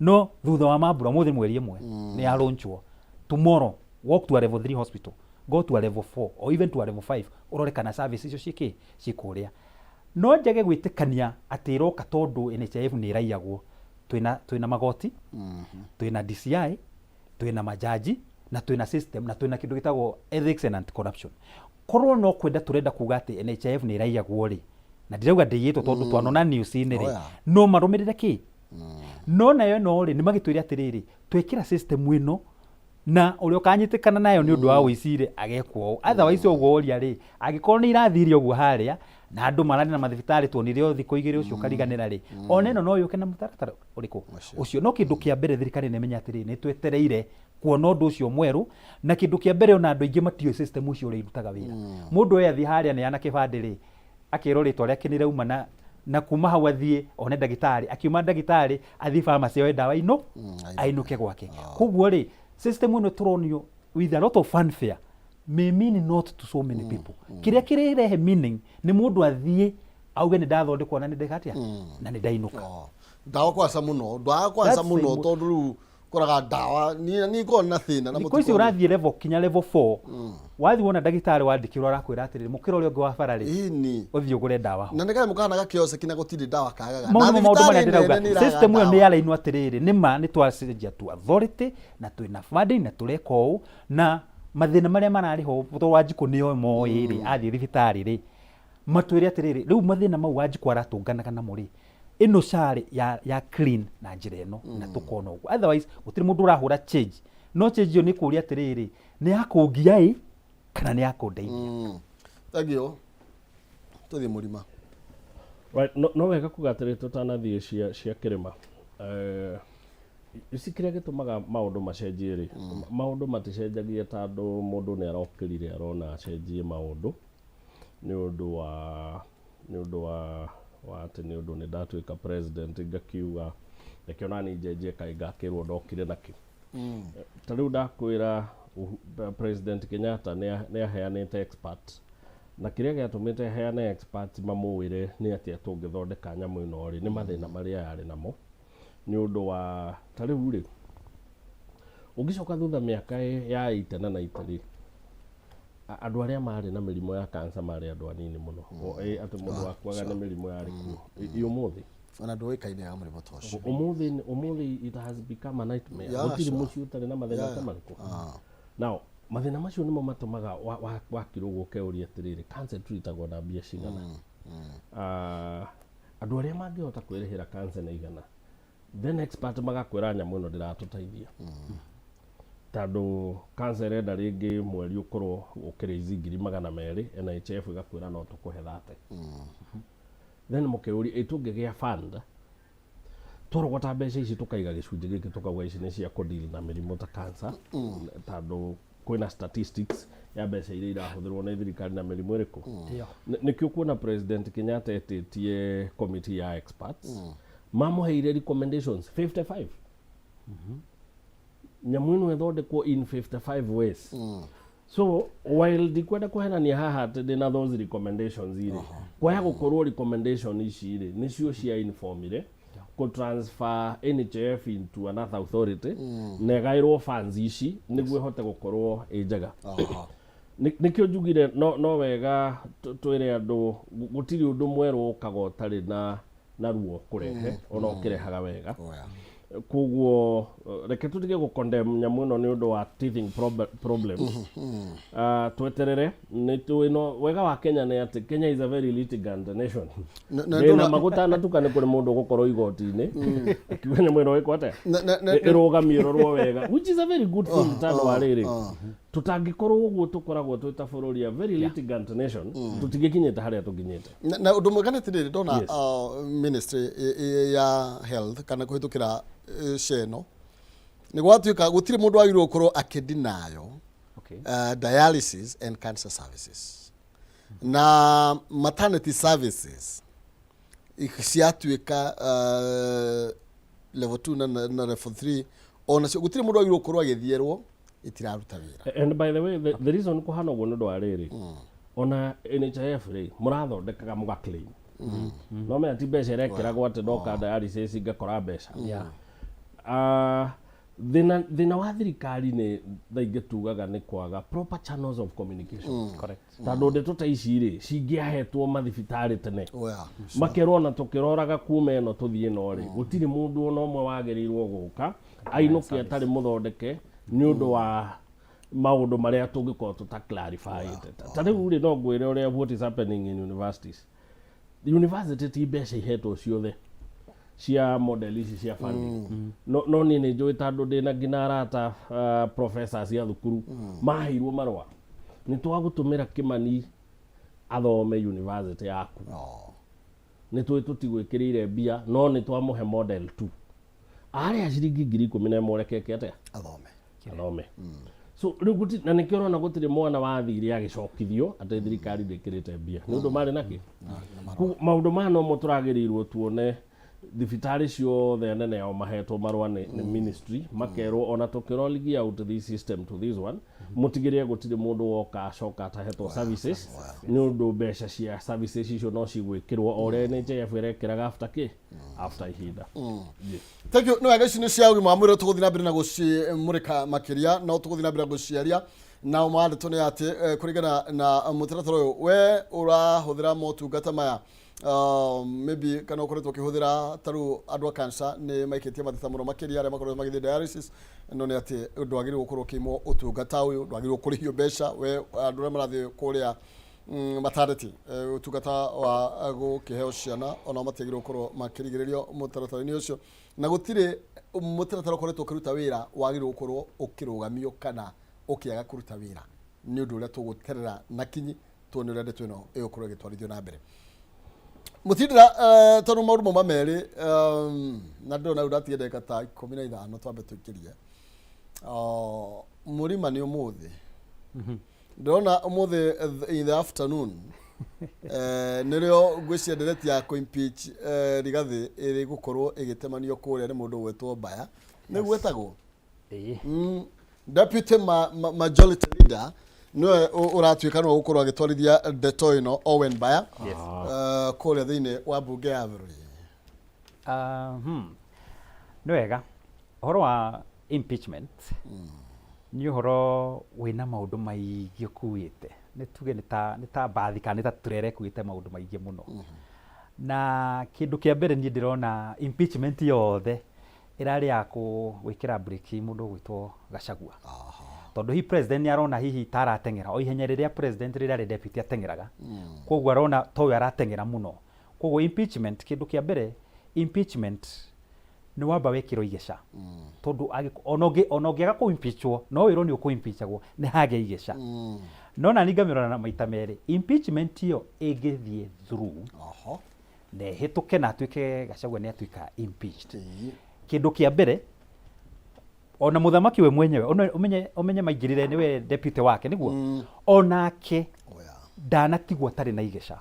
no thutha wa mambura, ũmũthĩ 1 nĩ yalaunchwo, tomorrow walk to a level 3 hospital, go to a level 4 or even to a level 5, ũrore kana service icio ciĩkĩ cikũrĩa. No njage gwĩtĩkania atĩ ĩroka tondũ NHIF nĩ ĩraiyagwo. Twĩna magoti, twĩna DCI, twĩna majaji na twĩna system na twĩna kĩndũ gĩtagwo ethics and anti corruption. Korwo no kwenda tũrenda kuga atĩ NHIF nĩ ĩraiyagwo rĩ, na ndirauga ndĩiyĩtwo, tondũ twanona news-inĩ rĩ, no marũmĩrĩre kĩ no nayo ĩno rĩ, nĩ magĩtwĩre atĩrĩrĩ, twekĩra system ĩno na ũrĩa ũkanyitĩkana nayo nĩ ũndũ wa ũici rĩ, agekwo ũũ. Otherwise ũguo ũria rĩ, angĩkorwo nĩ irathire ũguo harĩa na andũ mararĩ na mathibitarĩ tuonire o thikũ 2 ũcio ũkariganĩra rĩ, ona ĩno no yũke na mũtaratara ũrĩkũ ũcio. No kĩndũ kĩa mbere, thirikari nĩ ĩmenye atĩrĩrĩ, nĩ twetereire kuona ũndũ ũcio mwerũ. Na kĩndũ kĩa mbere, ona andũ aingĩ matiũĩ system ũcio ũrĩa irutaga wĩra. Mũndũ ũyũ athiĩ harĩa neana kĩbandĩ rĩ, akerwo rĩtwa rĩake nĩ rĩauma, na kuma hau athiĩ one ndagĩtarĩ, akiuma ndagĩtarĩ athiĩ pharmacy oe ndawa ino ainũke gwake. Koguo rĩ, system ĩno tũronio with a lot of fanfare may mean not to so many people. Kĩrĩa kĩrĩrehe meaning nĩ mũndũ athiĩ auge nĩ ndathondekwo na nĩ ndeka atĩa na nĩ ndainũka. Oh. Ndawa kwaca mũno, ndawa kwaca That's mũno, tondũ rĩu koraga ndawa niĩ ngoragwo na thĩna na Thikũ ici mũtikoni. Ũrathiĩ level kinya level 4, wathiĩ wona ndagĩtarĩ wandĩkĩrwo, arakwĩra atĩrĩrĩ, mũkĩra ũrĩa ũngĩ wa bara rĩ, ũthiĩ ũgũre ndawa ho. Na nĩ kanyamũ kahana gakĩoceki na gũtirĩ ndawa kagaga. Mau Na nĩmo maũndũ marĩa thibitarĩ ndĩrauga. nene nĩ iraga System ĩyo nĩ ndawa. yarainwo atĩrĩrĩ, nĩ ma nĩ twacenjia tu authority na twĩna funding na tũreka ũũ, na mathĩna marĩa mararĩ ho, tondũ Wanjikũ nĩo moĩ rĩ, athiĩ thibitarĩ rĩ, matwĩre atĩrĩrĩ, rĩu mathĩna mau Wanjikũ aratũnganaga namo rĩ, ĩno SHA rĩ ya clean na njĩra ĩno na tũkona ũguo. Otherwise gũtirĩ mũndũ ũrahũra change, no change ĩyo nĩ kũria atĩrĩrĩ, nĩ ya kũngia ĩ kana nĩ ya kũndeithia? Thank you. Tũthiĩ mũrima. Right, no, no wega kuga atĩrĩ tũtanathiĩ cia, cia kĩrĩma eh, ici kĩrĩa gĩtũmaga maũndũ macenjie rĩ mm. maũndũ maticenjagia tondũ mũndũ nĩ arokĩrire arona acenjie maũndũ nĩ ũndũ wa nĩ ũndũ wa wa atĩ nĩ ũndũ nĩ ndatuĩka president ngakiuga reke ona niĩ njenjie kaĩ ngakĩrwo ndokire nakĩ ta rĩu ndakwĩra Uhu- President Kenyatta nĩ aheanĩte expert na kĩrĩa gĩatũmĩte aheane expert mamũwĩre nĩ atĩa tũngĩthondeka nyamũ ĩno rĩ nĩ mathĩna marĩa yarĩ namo nĩ ũndũ wa ta rĩu rĩ ũngĩcoka thutha mĩaka ya 80 na 90 rĩ andũ arĩa marĩ na mĩrimũ ya cancer marĩ andũ anini mũno O, atĩ mũndũ wakuaga nĩ mĩrimũ yarĩ kuo Ĩ ũmũthĩ Ona ndũĩkaine ya mũrimũ ta ũcio. Ũmũthĩ ũmũthĩ it has become a nightmare. Gũtirĩ mũciĩ ũtarĩ na mathĩna ta marĩkũ. Now mathĩna macio nĩmo matũmaga wakirwo gũke ũrie atĩrĩrĩ cancer ĩtreatagwo na mbia cigana. Ah, andũ arĩa mangĩhota kwĩrĩhĩra cancer nĩ igana. Then expert magakwĩra nyamũ ĩno ndĩratũteithia. Tondũ cancer ĩrenda rĩngĩ mweri ũkorwo ũkĩraise 200,000 NHIF ĩgakwĩra no tũkũhe 30. Then mũkĩũria ĩ tũngĩgĩa fund twarogota mbeca ici tũkaiga gĩcunjĩ gĩkĩ tũkauga ici nĩ cia kũdeal na mĩrimũ ta cancer tondũ kwĩna statistics ya mbeca iria irahũthĩrwo nĩ thirikari na mĩrimũ ĩrĩkũ. Nĩkĩo kuona President Kenyatta etĩtie committee ya experts mamũheire recommendations 55 nyamũ ĩno ĩthondekwo in 55 ways. So while ndikwenda kũhenania haha atĩ ndĩna those recommendations rĩ, kwaya gũkorwo recommendation ici rĩ nĩcio cia informire kũ transfer NHIF into another authority na ĩgaĩrwo funds ici nĩguo ĩhote gũkorwo ĩ njega. Nĩkĩo njugire no wega twĩre andũ gũtirĩ ũndũ mwerũ ũkaga ũtarĩ na ruo kũrehe ona ũkĩrehaga wega. Oh, yeah. Koguo reke tũtige gũ condemn nyamũ ĩno nĩ ũndũ wa teething problems. Tweterere nĩ tũĩ no wega wa Kenya nĩ atĩ Kenya is a very litigant nation. Na Ndĩna ndona- magũtanatuka nĩ kũrĩ mũndũ ũgũkorwo igoti-inĩ akiuga nyamũ ĩno ĩkwo atĩa Na ĩrũgamio ĩrorwo wega, which is a very good thing tondũ wa rĩrĩ tũtangĩkorwo ũguo tũkoragwo twĩ ta bũrũri a very litigant nation tũtingĩkinyĩte harĩa tũkinyĩte. Na ũndũ mwega nĩ atĩrĩrĩ ndona Yes. Ministry ya health kana kũhĩtũkĩra ceno nĩ gwatuĩka gũtirĩ mũndũ wagĩrĩirwo gũkorwo akĩdinayo dialysis and cancer services na maternity services ciatuĩka level 2 na level 3 onacio gũtirĩ mũndũ wagĩrĩirwo gũkorwo agĩthiĩrwo itiraruta wĩra. And by the way, the reason kũhana ũguo nĩ ũndũ wa rĩrĩ ona NHIF rĩ mũrathondekaga mũga claim no menya ti mbeca ĩrekĩragwo atĩ ndoka dialysis ngakora mbeca. Ah, thĩna wa thirikari nĩ thaa ingĩ tugaga nĩ kwaga proper channels of communication. Tondũ ndeto ta ici rĩ cingĩahetwo mathibitarĩ tene Oh, yeah. makerwo ona tũkĩroraga kuma ĩno tũthiĩ ĩno rĩ gũtirĩ mũndũ ona ũmwe wagĩrĩirwo gũka ainũke atarĩ mũthondeke nĩ ũndũ wa maũndũ marĩa tũngĩkorwo tũta clarifyĩte. Ta rĩu rĩ no ngwĩre ũrĩa what is happening in universities. University ti mbeca ihetwo ciothe cia model ici cia funding no niĩ nĩ njũĩ tondũ ndĩna nginya arata professors a thukuru maheirwo marũa nĩ twagũtũmĩra Kĩmani athome university yaku. Oh. Nĩ tũĩ tũtigwĩkĩrĩire mbia no nĩ twamũhe model 2 arĩa ciringi 11,000 rekeke atĩa athome athome. So rĩu gũtirĩ na nĩkĩo ũrona gũtirĩ mwana wathire agĩcokithio atĩ thirikari ndĩkĩrĩte mbia nĩ ũndũ marĩ nakĩ. Koguo maũndũ maya nomo tũragĩrĩirwo tuone thibitarĩ ciothe nene ao mahetwo marũa nĩ ministry makerwo ona tũkĩrolling out this system to this one mũtigĩrĩre gũtirĩ mũndũ woka acoka atahetwo services nĩ ũndũ mbeca cia services icio no cigwĩkĩrwo o ũrĩa NHIF ĩrekĩraga after kĩ after ihinda. Yes. Thank you. Nĩ wega ici nĩ cia ũgima wa mwĩrĩ tũgũthiĩ na mbere na gũcimũrĩka makĩria no tũgũthiĩ na mbere na gũciaria na ũma ndeto nĩ atĩ kũringana na mũtaratara ũyũ we ũrahũthĩra motungata maya maybe kana ũkoretwo ũkĩhũthĩra ta rĩu andũ a cancer nĩ maikĩtie mateta mũno makĩria arĩa makoretwo magĩthiĩ dialysis no nĩ atĩ ndwagĩrĩirwo gũkorwo ũkĩimwo ũtungata ũyũ ndwagĩrĩirwo kũrĩhio mbeca we andũ arĩa marathiĩ kũrĩa maternity ũtungata wa gũkĩheo ciana ona matiagĩrĩirwo gũkorwo makĩrigĩrĩrio mũtaratara-inĩ ũcio na gũtirĩ mũtaratara ũkoretwo ũkĩruta wĩra wagĩrĩirwo gũkorwo ũkĩrũgamio kana ũkĩaga kũruta wĩra nĩ ũndũ ũrĩa tũgũterera na kinyi. Tuone ũrĩa ndeto ĩno ĩgũkorwo ĩgĩtwarithio na mbere. Mũtindĩra, tondũ maũndũ mauma merĩ, na ndĩrona rĩu ndatigia ndagĩka ta 15 twambe tũikĩrie. Oh, mũrima nĩ ũmũthĩ. Ndĩrona ũmũthĩ in the afternoon, nĩrĩo ngwĩciria ndereti ya kũ-impeach Rigathĩ ĩrĩ gũkorwo ĩgĩtemanio kũrĩa nĩ mũndũ ũgwĩtwo Mbaya. Nĩguo etagwo? Ĩĩ. Deputy majority leader nĩwe ũratuĩka nĩwe ũgũkorwo agĩtwarithia ndeto ĩno, Owen Baya, kũrĩa thĩinĩ wa mbunge ya bũrũri. Nĩ wega, ũhoro wa impeachment nĩ ũhoro wĩna maũndũ maingĩ ũkuĩte. Nĩ tuge nĩ ta mbathi kana nĩ ta turera ĩkuĩte maũndũ maingĩ mũno. Na kĩndũ kĩa mbere niĩ ndĩrona impeachment yothe ĩrarĩ ya gwĩkĩra breki mũndũ ũgwĩtwo Gachagua. Tondũ hihi president nĩ arona hihi ta arateng'era o ihenya rĩrĩa president rĩrĩa arĩ deputy ateng'eraga. Koguo arona towe arateng'era mũno. Koguo impeachment, kĩndũ kĩa mbere impeachment nĩ wamba wekĩrwo igeca. Tondũ ona ũngĩaga kũ impeachwo, no wĩrwo nĩ ũkũ impeachagwo, nĩ hagĩa igeca. No nani ngamĩrora na maita merĩ, impeachment ĩyo ĩngĩthiĩ through, na ĩhĩtũke na atuĩke Gachagua nĩ atuĩka impeached. Kĩndũ kĩa mbere, ona mũthamaki we mwenyewe, ona ũmenye maingĩrire nĩwe deputy wake nĩguo, onake ndanatigwo atarĩ na igeca.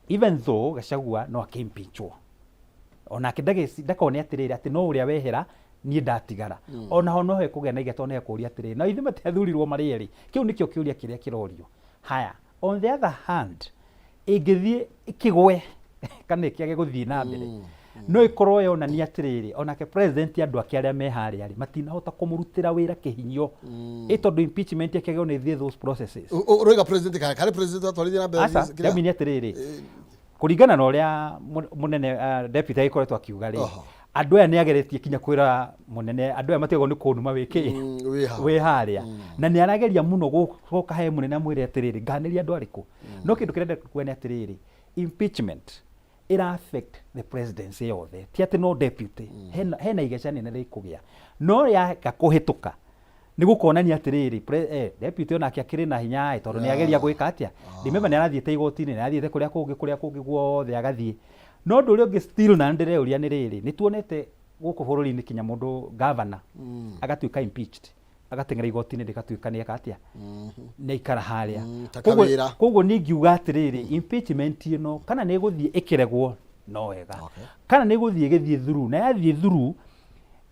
Even though Gachagua no akĩimpeachwo, onake ndakone atĩrĩrĩ atĩ no ũrĩa wehera niĩ ndatigara. Onaho no hekũgĩa na igeca, tondũ nĩ hekũria atĩrĩrĩ, na ithuĩ matiathurirwo marĩ erĩ? Kĩu nĩkĩo kĩũria kĩrĩa kĩrorio. Haya, on the other hand, ĩngĩthiĩ ĩkĩgwe kana ĩkĩage gũthiĩ na mbere, no ĩkorwo yonania atĩrĩrĩ, onake president andũ ake arĩa me harĩa rĩ matinahota kũmũrutĩra wĩra kĩhinyo, ĩ tondũ impeachment ĩkĩagĩrĩirwo nĩ ĩthiĩ those processes. Ũroiga president kana karĩ president atwarithia na mbere? Aca, kĩrĩa? ndamini atĩrĩrĩ, kũringana na ũrĩa mũnene deputy agĩkoretwo akiuga rĩ, andũ aya nĩ ageretie kinya kwĩra mũnene andũ aya matigagwo nĩ kũnuma wĩ kĩ. Wĩ ha. Wĩ harĩa na nĩ arageria mũno gũcoka he mũnene amwĩre atĩrĩrĩ, nganĩria andũ arĩkũ. No kĩndũ kĩrĩa ndĩrenda kuga nĩ atĩrĩrĩ, impeachment ĩra affect the presidency yothe, ti atĩ no deputy. Hena igeca nene rĩkũgĩa, no yaga kũhĩtũka nĩ gũkonania atĩrĩrĩ, deputy onake akĩrĩ na hinya ĩ, tondũ nĩ ageria gwĩka atĩa. Remember nĩ arathiĩte igoti-inĩ, nĩ arathiĩte kũrĩa kũngĩ guothe agathiĩ. No ũndũ ũrĩa ũngĩ still na ndĩreuria nĩ rĩrĩ, nĩ tuonete gũkũ bũrũri-inĩ kinya mũndũ governor agatuĩka impeached, agateng'era igoti-inĩ, rĩgatuĩka nĩ eka atĩa, nĩ aikara harĩa. Ta Koguo kawĩra. Koguo niĩ ngiuga atĩrĩrĩ, impeachment ĩno kana nĩ ĩgũthiĩ ĩkĩregwo no wega, kana nĩ ĩgũthiĩ ĩgĩthiĩ through, na yathiĩ through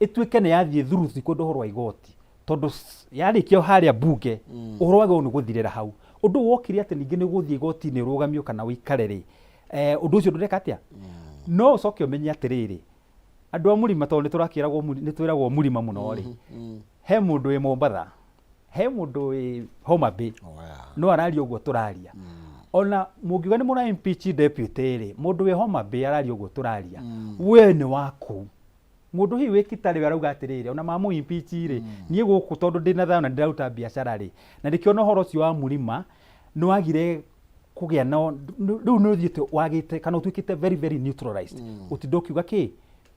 ĩtuĩke nĩ yathiĩ through, tikwenda ũhoro wa igoti, tondũ yarĩkia harĩa bunge ũhoro wagĩrĩirwo nĩ gũthirĩra hau. Ũndũ ũyũ wokire atĩ ningĩ nĩ ũgũthiĩ igoti-inĩ ũrũgamio kana ũikare rĩ, ũndũ ũcio ndũreka atĩa. No ũcoke ũmenye atĩrĩrĩ, andũ a mũrima, tondũ nĩ tũrakĩragwo nĩ twĩragwo mũrima mũno rĩ, he mũndũ wĩ Mombatha, he mũndũ wĩ Homa Bay, no araria ũguo tũraria. Ona mũngiuga nĩ mũra impeach deputy rĩ, mũndũ wĩ Homa Bay araria ũguo tũraria, we nĩ waku. Mũndũ hihi wĩ Kitale we arauga atĩrĩrĩ, ona mamũ impeach rĩ, niĩ gũkũ tondũ ndĩna thayũ na ndĩraruta biacara rĩ, na nĩkĩo ona ũhoro ũcio wa mũrima nĩ wagire kũgĩa na rĩu nĩ ũthiĩte wagĩte kana ũtuĩkĩte very very neutralized, ũtinda ũkiuga kĩ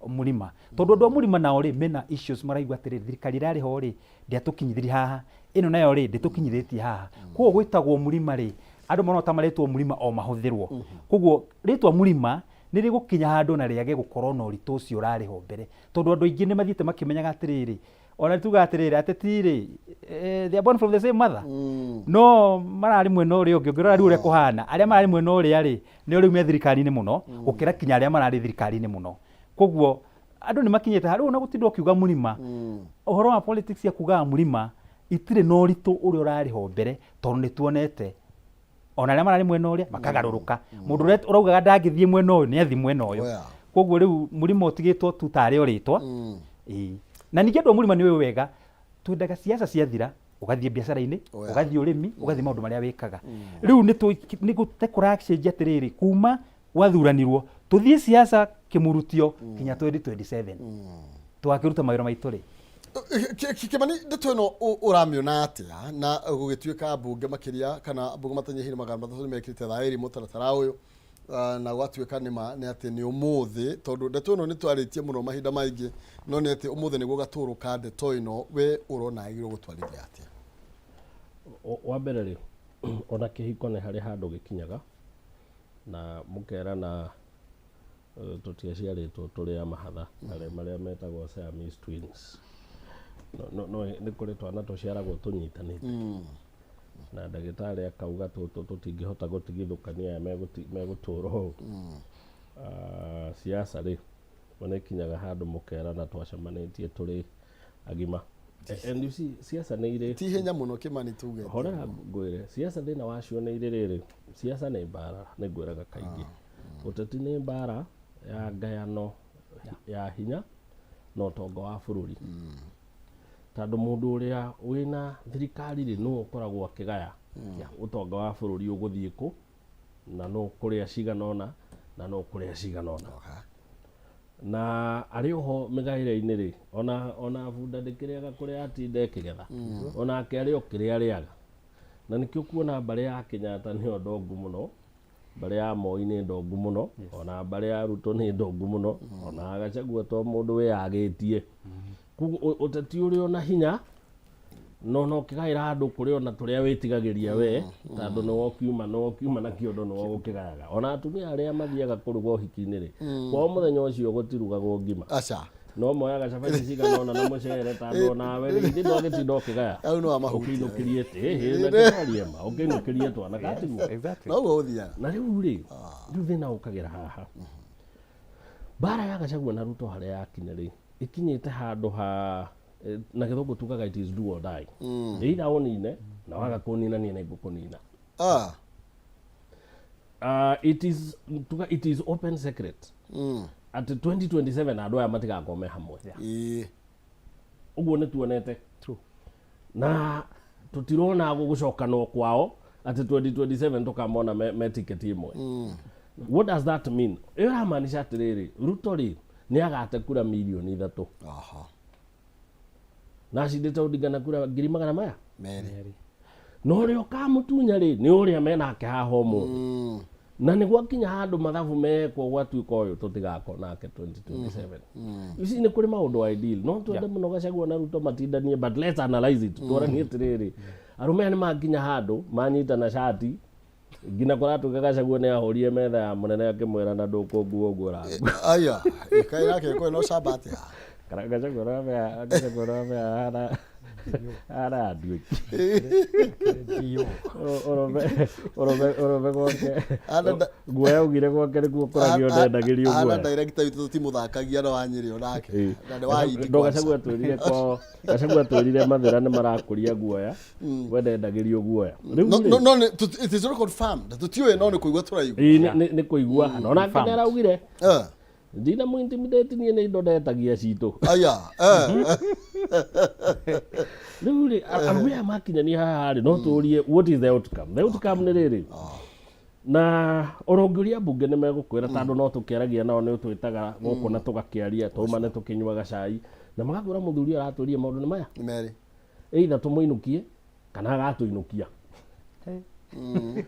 mũrima, tondũ andũ a mũrima nao rĩ mena issues, maraigua atĩrĩrĩ, thirikari ĩrĩa ĩrĩ ho rĩ ndĩatũkinyithirie haha, ĩno nayo rĩ ndĩtũkinyithĩtie haha. Koguo gwĩtagwo mũrima rĩ, andũ marona ta marĩtwo mũrima o mahũthĩrwo. Koguo rĩtwa mũrima nĩ rĩgũkinya handũ na rĩage gũkorwo na ũritũ ũcio ũrarĩ ho mbere, tondũ andũ aingĩ nĩ mathiĩte makĩmenyaga atĩrĩrĩ, ona tuga atĩrĩrĩ, ateti rĩ, they are born from the same mother, no mararĩ mwena ũrĩa ũngĩ. Ũngĩrora rĩu ũrĩa kũhana, arĩa mararĩ mwena ũrĩa rĩ nĩo rĩu me thirikari-inĩ mũno gũkĩra kinya arĩa mararĩ thirikari-inĩ mũno. Koguo andũ nĩ makinyĩte harĩa ona gũtinda ũkiuga mũrima, ũhoro wa politics ya kugaga mũrima itirĩ na ũritũ ũrĩa ũrarĩ ho mbere, tondũ nĩ tuonete ona arĩa mararĩ mwena ũrĩa makagarũrũka. Mũndũ ũrĩa ũraugaga ndangĩthiĩ mwena ũyũ nĩ athiĩ mwena ũyũ. Koguo rĩu mũrima ũtigĩtwo tu tarĩ o rĩtwa. Ĩĩ. Na ningĩ andũ a mũrima nĩ ũĩ wega twendaga siasa ciathira ũgathiĩ biacara-inĩ, ũgathiĩ ũrĩmi, ũgathiĩ maũndũ marĩa wĩkaga. Rĩu nĩ gũte kũracenjia atĩrĩrĩ, kuma gwathuranirwo tũthiĩ siasa kĩmurutio kinya 2027 tũgakĩruta mawĩra maitũ rĩ. Kĩmani, ndeto ĩno ũramĩona atĩa, na gũgĩtuĩka mbunge makĩria kana mbunge matanyihĩire 300 nĩ mekĩrĩte thaĩri mũtaratara ũyũ, na gwatuĩka nĩ ma nĩ atĩ nĩ ũmũthĩ, tondũ ndeto ĩno nĩ twarĩtie mũno mahinda maingĩ, no nĩ atĩ ũmũthĩ nĩguo gatũrũ ka ndeto ĩno, we ũrona agĩrĩirwo gũtwarithia atĩa? Wa mbere rĩ, Ona kĩhiko nĩ harĩ handũ gĩkinyaga na mũkerana tũtiaciarĩtwo tũrĩ a mahatha, arĩa marĩa metagwo Siamese twins. No, no, no, nĩ kũrĩ twana tũciaragwo tũnyitanĩte na ndagĩtarĩ akauga tũtũ tũtingĩhota gũtigithũkania aya megũtũra ũũ. Ah, siasa rĩ, nĩ ĩkinyaga handũ mũkerana twacemanĩtie tũrĩ agima. And you see, siasa nĩ irĩ Ti ihenya mũno Kĩmani tuge. Horera ngwĩre, siasa thĩna wacio nĩ irĩ rĩrĩ, siasa nĩ mbara, nĩ ngwĩraga kaingĩ. Ũteti nĩ mbara ya ngayano ya hinya na ũtonga wa bũrũri. Tondũ mũndũ ũrĩa wĩna thirikari rĩ, nĩwe ũkoragwo akĩgaya ũtonga wa bũrũri ũgũthiĩ kũ, na nũ kũrĩa cigana ũna, na nũ kũrĩa cigana ũna. Na arĩ oho mĩgaĩre-inĩ rĩ, ona bunda ndĩkĩrĩaga kũrĩa yatinda ĩkĩgetha, onake arĩ o kĩrĩa arĩaga. Na nĩkĩo ũkuona mbarĩ ya Kenyatta nĩyo ndongu mũno, mbarĩ ya Moi nĩ ndongu mũno, ona mbarĩ ya Ruto nĩ ndongu mũno, ona Gachagua to mũndũ wĩyagĩtie. Koguo ũteti ũrĩ ona hinya, no no ũkĩgaĩra andũ kũrĩ ona tũrĩa wĩtigagĩria we, tondũ nĩwe ũkiuma, nĩwe ũkiuma na kĩondo nĩwe ũgũkĩgayaga. Ona atumia arĩa mathiaga kũruga ũhiki-inĩ rĩ, kwao mũthenya ũcio gũtirugagwo ngima. Aca. No moyaga cabaci cigana ũna na mũcere, tondũ onawe rĩ, githĩ ndwagĩtinda ũkĩgaya? Hau nĩ wamahutia. Ũkĩinũkĩrie ĩhĩ, na kĩtwarie ma, ũkĩinũkĩrie twana gatiguo. Noguo gũthiaga. Na rĩu rĩ, rĩu thĩna ũkagĩra haha. Mbara ya Gachagua na Ruto harĩa yakinya rĩ, ĩkinyĩte handũ ha na gĩthũngũ tugaga it is do or die. Either ũnine na waga kũnina niĩ nĩ ngũkũnina. It is tuga it is open secret atĩ 2027 andũ aya matigakorwo me hamwe. Ũguo nĩ tuonete. Na tũtirona gũgũcokanwo kwao atĩ 2027 tũkamona me tiketi ĩmwe. What does that mean? Ĩyo ĩramaanisha atĩrĩrĩ, Ruto rĩ nĩ agate kura mirioni 3. Na acindĩte Odinga na kura ngiri magana maya? Merĩ. Na ũrĩa ũkamũtunya rĩ nĩ ũrĩa menake haha ũmũthĩ. Na nĩ gwakinya handũ mathabu mekwo gwatuĩka ũyũ tũtigakorwo nake 2027. You see, nĩ kũrĩ maũndũ ideal. No twende mũno Gachagua na Ruto matindanie, but let's analyze it. Twaranie atĩrĩrĩ, arũme aya nĩ makinya handũ manyitana cati nginya kũratuĩka Gachagua nĩ ahũrire metha ya mũnene akĩmwĩra na ndũkũngua ũguo ũrangua. Aya, kaĩ nake kwĩ no camba atĩa? Kana Gachagua ũramenya, Gachagua ũramenya ahana ahana nduĩki. Ũrũme ũrũme ũrũme gwake Ana nda- guoya augire gwake nĩkuo kũragio ndendagĩrio Ana guoya. director witũ tũtimũthakagia no wa Nyĩrĩ onake. Na nĩ wa Hindi No kwanza. Gachagua atwĩrire kwao, Gachagua atwĩrire Mathĩra nĩ marakũria guoya, we ndendagĩrio guoya. Rĩu No, rĩ, no, no, it is not confirmed. Tũtiũĩ no nĩ kũigua tũraigua. ĩĩ, nĩ kũigua. Na onake nĩ araugire ndina mu intimidate niĩ nĩ indo ndetagia citũ. Aya. Rĩu rĩ, arũme aya makinyania haha rĩ, no tũrie what is the outcome? The outcome nĩ rĩrĩ, na ona ũngĩũria mbunge nĩ megũkwĩra, tondũ no tũkĩaragia nao, nĩ ũtwĩtaga gũkũ na tũgakĩaria, twauma nĩ tũkĩnyuaga cai na magakwĩra mũthuri ũyũ aratũria maũndũ nĩ maya. Nĩ merĩ. Either tũmũinũkie kana agatũinũkia.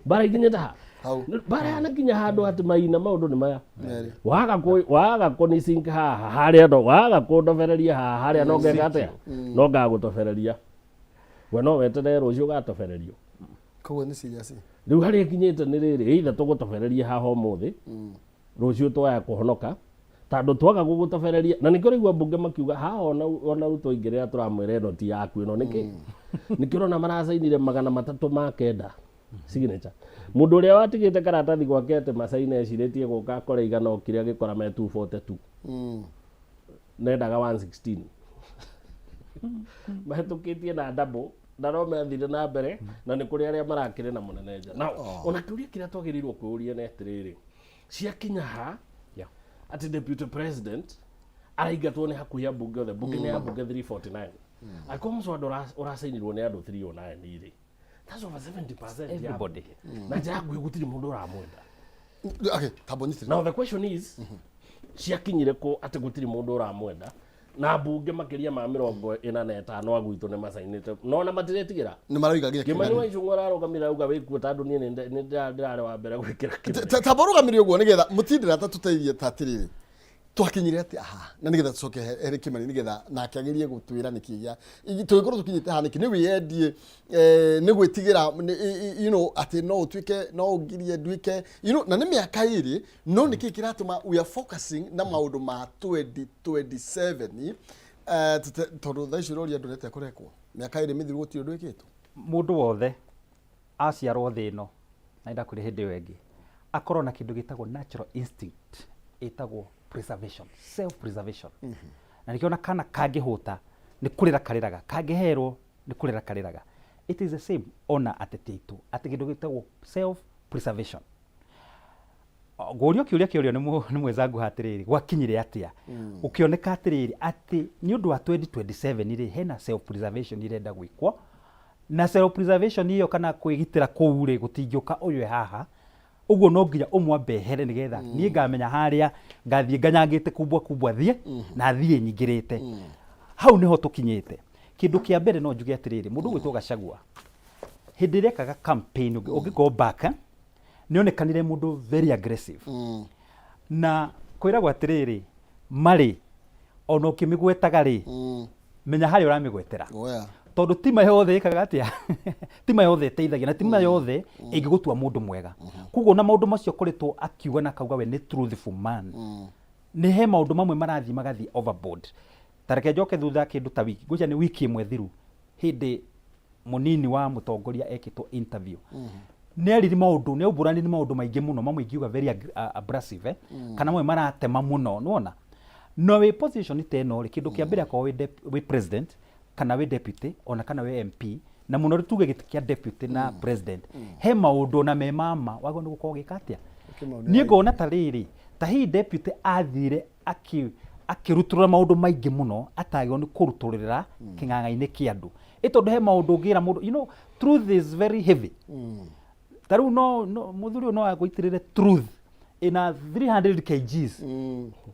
Mbara ikinyĩte ha? Hau. Mbara yanakinya handũ atĩ maina maũndũ nĩ maya. Merĩ. Waga kũ waga kũnicink haha harĩa no waga kũndobereria haha harĩa no ngeka atĩa, no ngagũtobereria we, no weterere rũciũ ũgatobererio. Koguo nĩ serious. Rĩu harĩa ĩkinyĩte nĩ rĩrĩ, either tũgũtobererie haha ũmũthĩ, rũciũ twaya kũhonoka, tondũ twaga gũgũtobereria. Na nĩkĩo ũraigua mbunge makiuga haha ona Ruto aingĩrĩra tũramwĩra ĩno ti yaku, ĩno nĩkĩ nĩkĩo ũrona maracainire 309 signature. Mũndũ ũrĩa watigĩte karatathi gwake atĩ macaine ecirĩtie gũka akore igana, okire agĩkora me 242. Nendaga 116, mahĩtũkĩtie na double, na no mathire na mbere, na nĩ kũrĩ arĩa marakĩrĩ na mũnene nja. Na ona kĩũria kĩrĩa twagĩrĩirwo kwĩyũria nĩ atĩrĩrĩ, ciakinya ha atĩ deputy president araingatwo nĩ hakuhĩ ambunge othe? Mbunge nĩ ambunge 349. Angĩkorwo mũswada ũracainirwo nĩ andũ 309 rĩ, that's over 70% ya Everybody. mbunge. Na njĩra ya nguhĩ gũtirĩ mũndũ ũramwenda. Okay, tambo nyitĩrĩra. Now the question is, ciakinyire kũ atĩ gũtirĩ mũndũ ũramwenda na mbunge makĩria ma 45 a gwitũ nĩ macainĩte no na matiretigĩra? Nĩ maroiga nginya Kĩmani wa Ichung'wa ararũgamire auga wĩkuo, tondũ niĩ nĩ ndĩrarĩ wa mbere gwĩkĩra kĩmani. Tamba ũrũgamĩrĩre ũguo nĩgetha mũtindĩra ta tũteithie ta atĩrĩrĩ. Twakinyire atia haha? Na nigetha tucoke harĩ Kĩmani, nigetha nake agerie gũtwĩra nĩkĩ gĩa tũgĩkorwo tũkinyĩte haha nĩkĩ. Nĩ wĩyendie, nĩ gwĩtigĩra, atĩ no ũtuĩke, no ũngirie nduĩke, na nĩ mĩaka ĩrĩ, no nĩkĩ kĩratũma we are focusing na maũndũ ma 2027, tondũ thaa ici ũroria andũ nĩatĩa kũrekwo mĩaka ĩrĩ mĩthiru gũtirĩ ũndũ wĩkĩtwo. Mũndũ wothe aciarwo thĩ ĩno, na nĩndakwĩra hĩndĩ ĩyo ĩngĩ, akorwo na kĩndũ gĩtagwo natural instinct ĩtagwo preservation, self preservation. Na nĩkĩo ona kana kangĩhũta nĩ kũrĩra karĩraga, kangĩherwo nĩ kũrĩra karĩraga. It is the same ona ateti aitũ, atĩ kĩndũ gĩtagwo self preservation. Ngũrio kĩũria kĩorio nĩ mwenzangu haha atĩrĩrĩ, gwakinyire atĩa gũkĩoneka atĩrĩrĩ atĩ nĩ ũndũ wa 2027 rĩ, hena self preservation irenda gwĩkwo, na self preservation ĩyo kana kwĩgitĩra kũu rĩ, gũtingĩũka ũyũ e haha ũguo, no nginya ũmwambe ehere nĩgetha niĩ ngamenya harĩa ngathiĩ nganyangĩte kumbwa kumbwa thiĩ na thiĩ nyingĩrĩte. Hau nĩho tũkinyĩte. Kĩndũ kĩa mbere no njuge atĩrĩrĩ, mũndũ ũgwĩtwo Gachagua hĩndĩ ĩrĩa ekaga campaign, ũngĩ go back, nĩ onekanire mũndũ very aggressive. Na kwĩragwo atĩrĩrĩ, marĩ ona ũkĩmĩgwetaga rĩ, menya harĩa ũramĩgwetera. Oya. Tondũ tima yothe ĩkaga atĩa, tima yothe ĩteithagia na tima yothe ĩngĩgũtua mũndũ mwega. Koguo na maũndũ macio akoretwo akiuga na akauga we nĩ truthful man, nĩ he maũndũ mamwe marathiĩ magathiĩ overboard. Ta reke njoke thutha kĩndũ ta wiki, ngwĩciria nĩ wiki ĩmwe thiru, hĩndĩ mũnini wa mũtongoria ekĩtwo interview, nĩ ariri maũndũ, nĩ aumbũranire maũndũ maingĩ mũno, mamwe ingiuga very abrasive, eh? Kana mamwe maratema mũno, nĩwona no wĩ position ta ĩno rĩ, kĩndũ kĩa mbere akorwo wĩ president kana wĩ deputy ona kana wĩ MP, na mũno tuge gĩtĩ kĩa deputy na president, he maũndũ ona me mama wagĩrĩirwo nĩ gũkorwo ũgĩka atĩa. Ũkĩmaunĩra. Niĩ ngona ta rĩrĩ, ta hihi deputy athire akĩrutũrũra maũndũ maingĩ mũno atagĩrĩirwo nĩ kũrutũrĩra kĩng'ang'a-inĩ kĩa andũ, ĩ tondũ he maũndũ ũngĩra mũndũ, truth is very heavy. Ta rĩu no mũthuri ũyũ no agũitĩrĩre truth ĩna 300 kgs,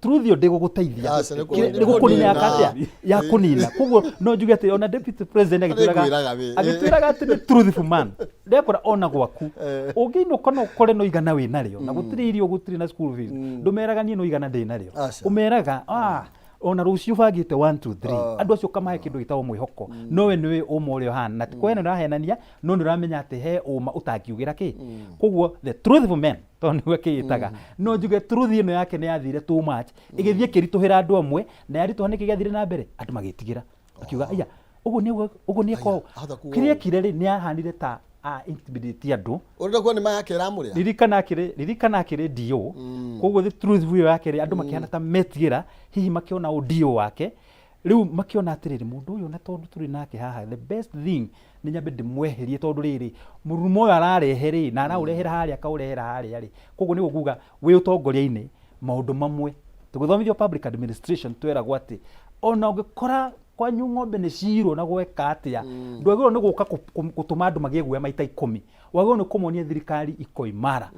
truth ĩyo ndĩgũgũteithia. Aca, nĩ nĩ gũkũnina kũnina. Atĩa ya kũnina. Koguo no njuge atĩ ona deputy president agĩtwĩraga Nĩngwĩraga we. Agĩtwĩraga atĩ nĩ truthful man, ndekora ona gwaku ũngĩinũka no ũkore no igana wĩ narĩo na gũtirĩ irio, gũtirĩ na school fees, ndũmeraga niĩ no igana ndĩ narĩo. Aca. Ũmeraga, ah, ona rũciũ bangĩte 1 2 3. Andũ acio ũkamahe kĩndũ gĩtagwo mwĩhoko, no we nĩwe ũma ũrĩa ũhana, na ti kwene ũrahenania, no nĩ ũramenya atĩ he ũma ũtangiugĩra kĩ. Koguo the truthful man, tondũ nĩguo akĩĩtaga, no njuge truth ĩno yake nĩ yathire too much, ĩgĩthiĩ ĩkĩritũhĩra andũ amwe, na yaritũha nĩkĩ gĩathire na mbere, andũ magĩtigĩra makiuga aya ũguo nĩ ũguo nĩ eko. Ahota kuga Kĩrĩa ũũ. ekire rĩ, nĩ ahanire ta a intimidate andũ. Ũrenda kuona nĩ ma yake ĩramũrĩa? Ririkana akĩrĩ DO. Koguo the truth ĩyo yake rĩ, andũ makĩhana ta metigĩra, hihi makĩona ũ DO wake rĩu, makĩona atĩrĩrĩ, mũndũ ũyũ na tondũ tũrĩ nake haha, the best thing nĩ nyambe ndĩmweherie, tondũ rĩrĩ mũrurumo ũyũ ararehe rĩ, na araũrehera harĩa, akaũrehera harĩa rĩ. Koguo nĩguo nguga wĩ ũtongoria-inĩ maũndũ mamwe tũgĩthomithio public administration tweragwo atĩ ona ũngĩkora kwanyu ng'ombe nĩ cirwo na gweka atĩa, ndwagĩrĩirwo nĩ gũka gũtũma andũ magĩe guoya maita 10, wagĩrĩirwo nĩ kũmonia thirikari iko imara.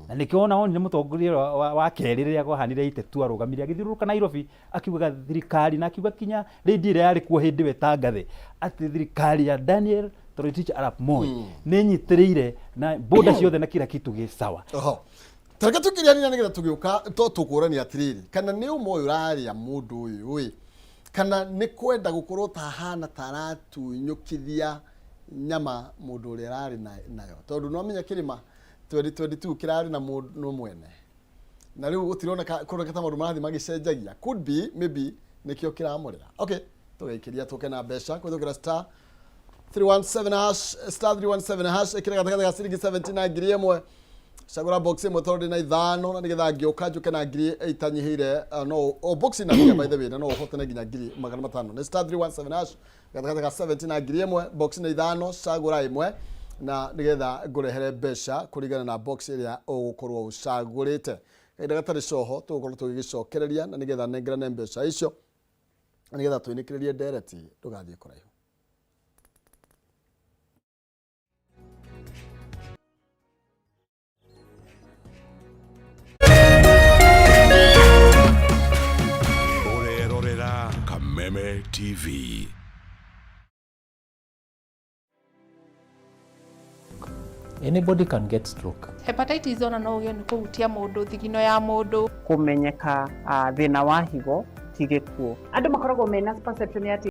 Na nĩkĩo ona wonire mũtongoria wa kerĩ rĩrĩa kwahanire itetu arũgamire agĩthiũrũrũka Nairobi akiugaga thirikari, na akiuga kinya rĩndiũ ĩrĩa yarĩ kuo hĩndĩ ĩyo ĩtangathe atĩ thirikari ya Daniel Toroitich arap Moi nĩ ĩnyitĩrĩire na boda ciothe na kila kitu gĩ sawa. Oho. Tareke tũkĩrĩanĩra nĩgetha tũgĩũka to tũkũrania atĩrĩrĩ, kana nĩ ũma ũyũ ũrarĩa mũndũ ũyũ ĩ, kana nĩ kwenda gũkorwo ta hana ta aratunyũkithia nyama mũndũ ũrĩa ararĩ nayo, tondũ nĩwamenya kĩrĩma 2022 kĩrarĩ na mũndũ mwene, na rĩu gũtironeka, kũroneka ta maũndũ marathiĩ magĩcenjagia. Could be maybe nĩkĩo kĩramũrĩra. Okay, tũgaikĩria tũke na mbeca kũhĩtũkĩra star 317 hash, star 317 hash. Ĩkĩra gatagatĩ ga ciringi 70 na 1000, cagũra box ĩmwe tondũ ndĩ na ithano, na nĩgetha ngĩũka njũke na ngiri itanyihĩire. No o box ina mbia, by the way, na no ũhotane nginya 500,000. Nĩ star 317 hash, gatagatĩ ga 70 na 1000, box nĩ ithano, cagũra ĩmwe na nĩgetha ngũrehere mbeca kũringana na box ĩrĩa ũgũkorwo ũcagũrĩte. Kahinda gatarĩ coho tũgũkorwo tũgĩgĩcokereria na nĩgetha nengerane mbeca icio na nĩgetha tũinĩkĩrĩrie ndereti. Ndũgathiĩ kũraihu. Ũrerorera Kameme TV. Anybody can get stroke. Hepatitis ona no ũgĩe nĩ kũhutia mũndũ thigino ya mũndũ. Kũmenyeka thĩna wa higo ti gĩkuũ. Andũ makoragwo mena perception ya atĩ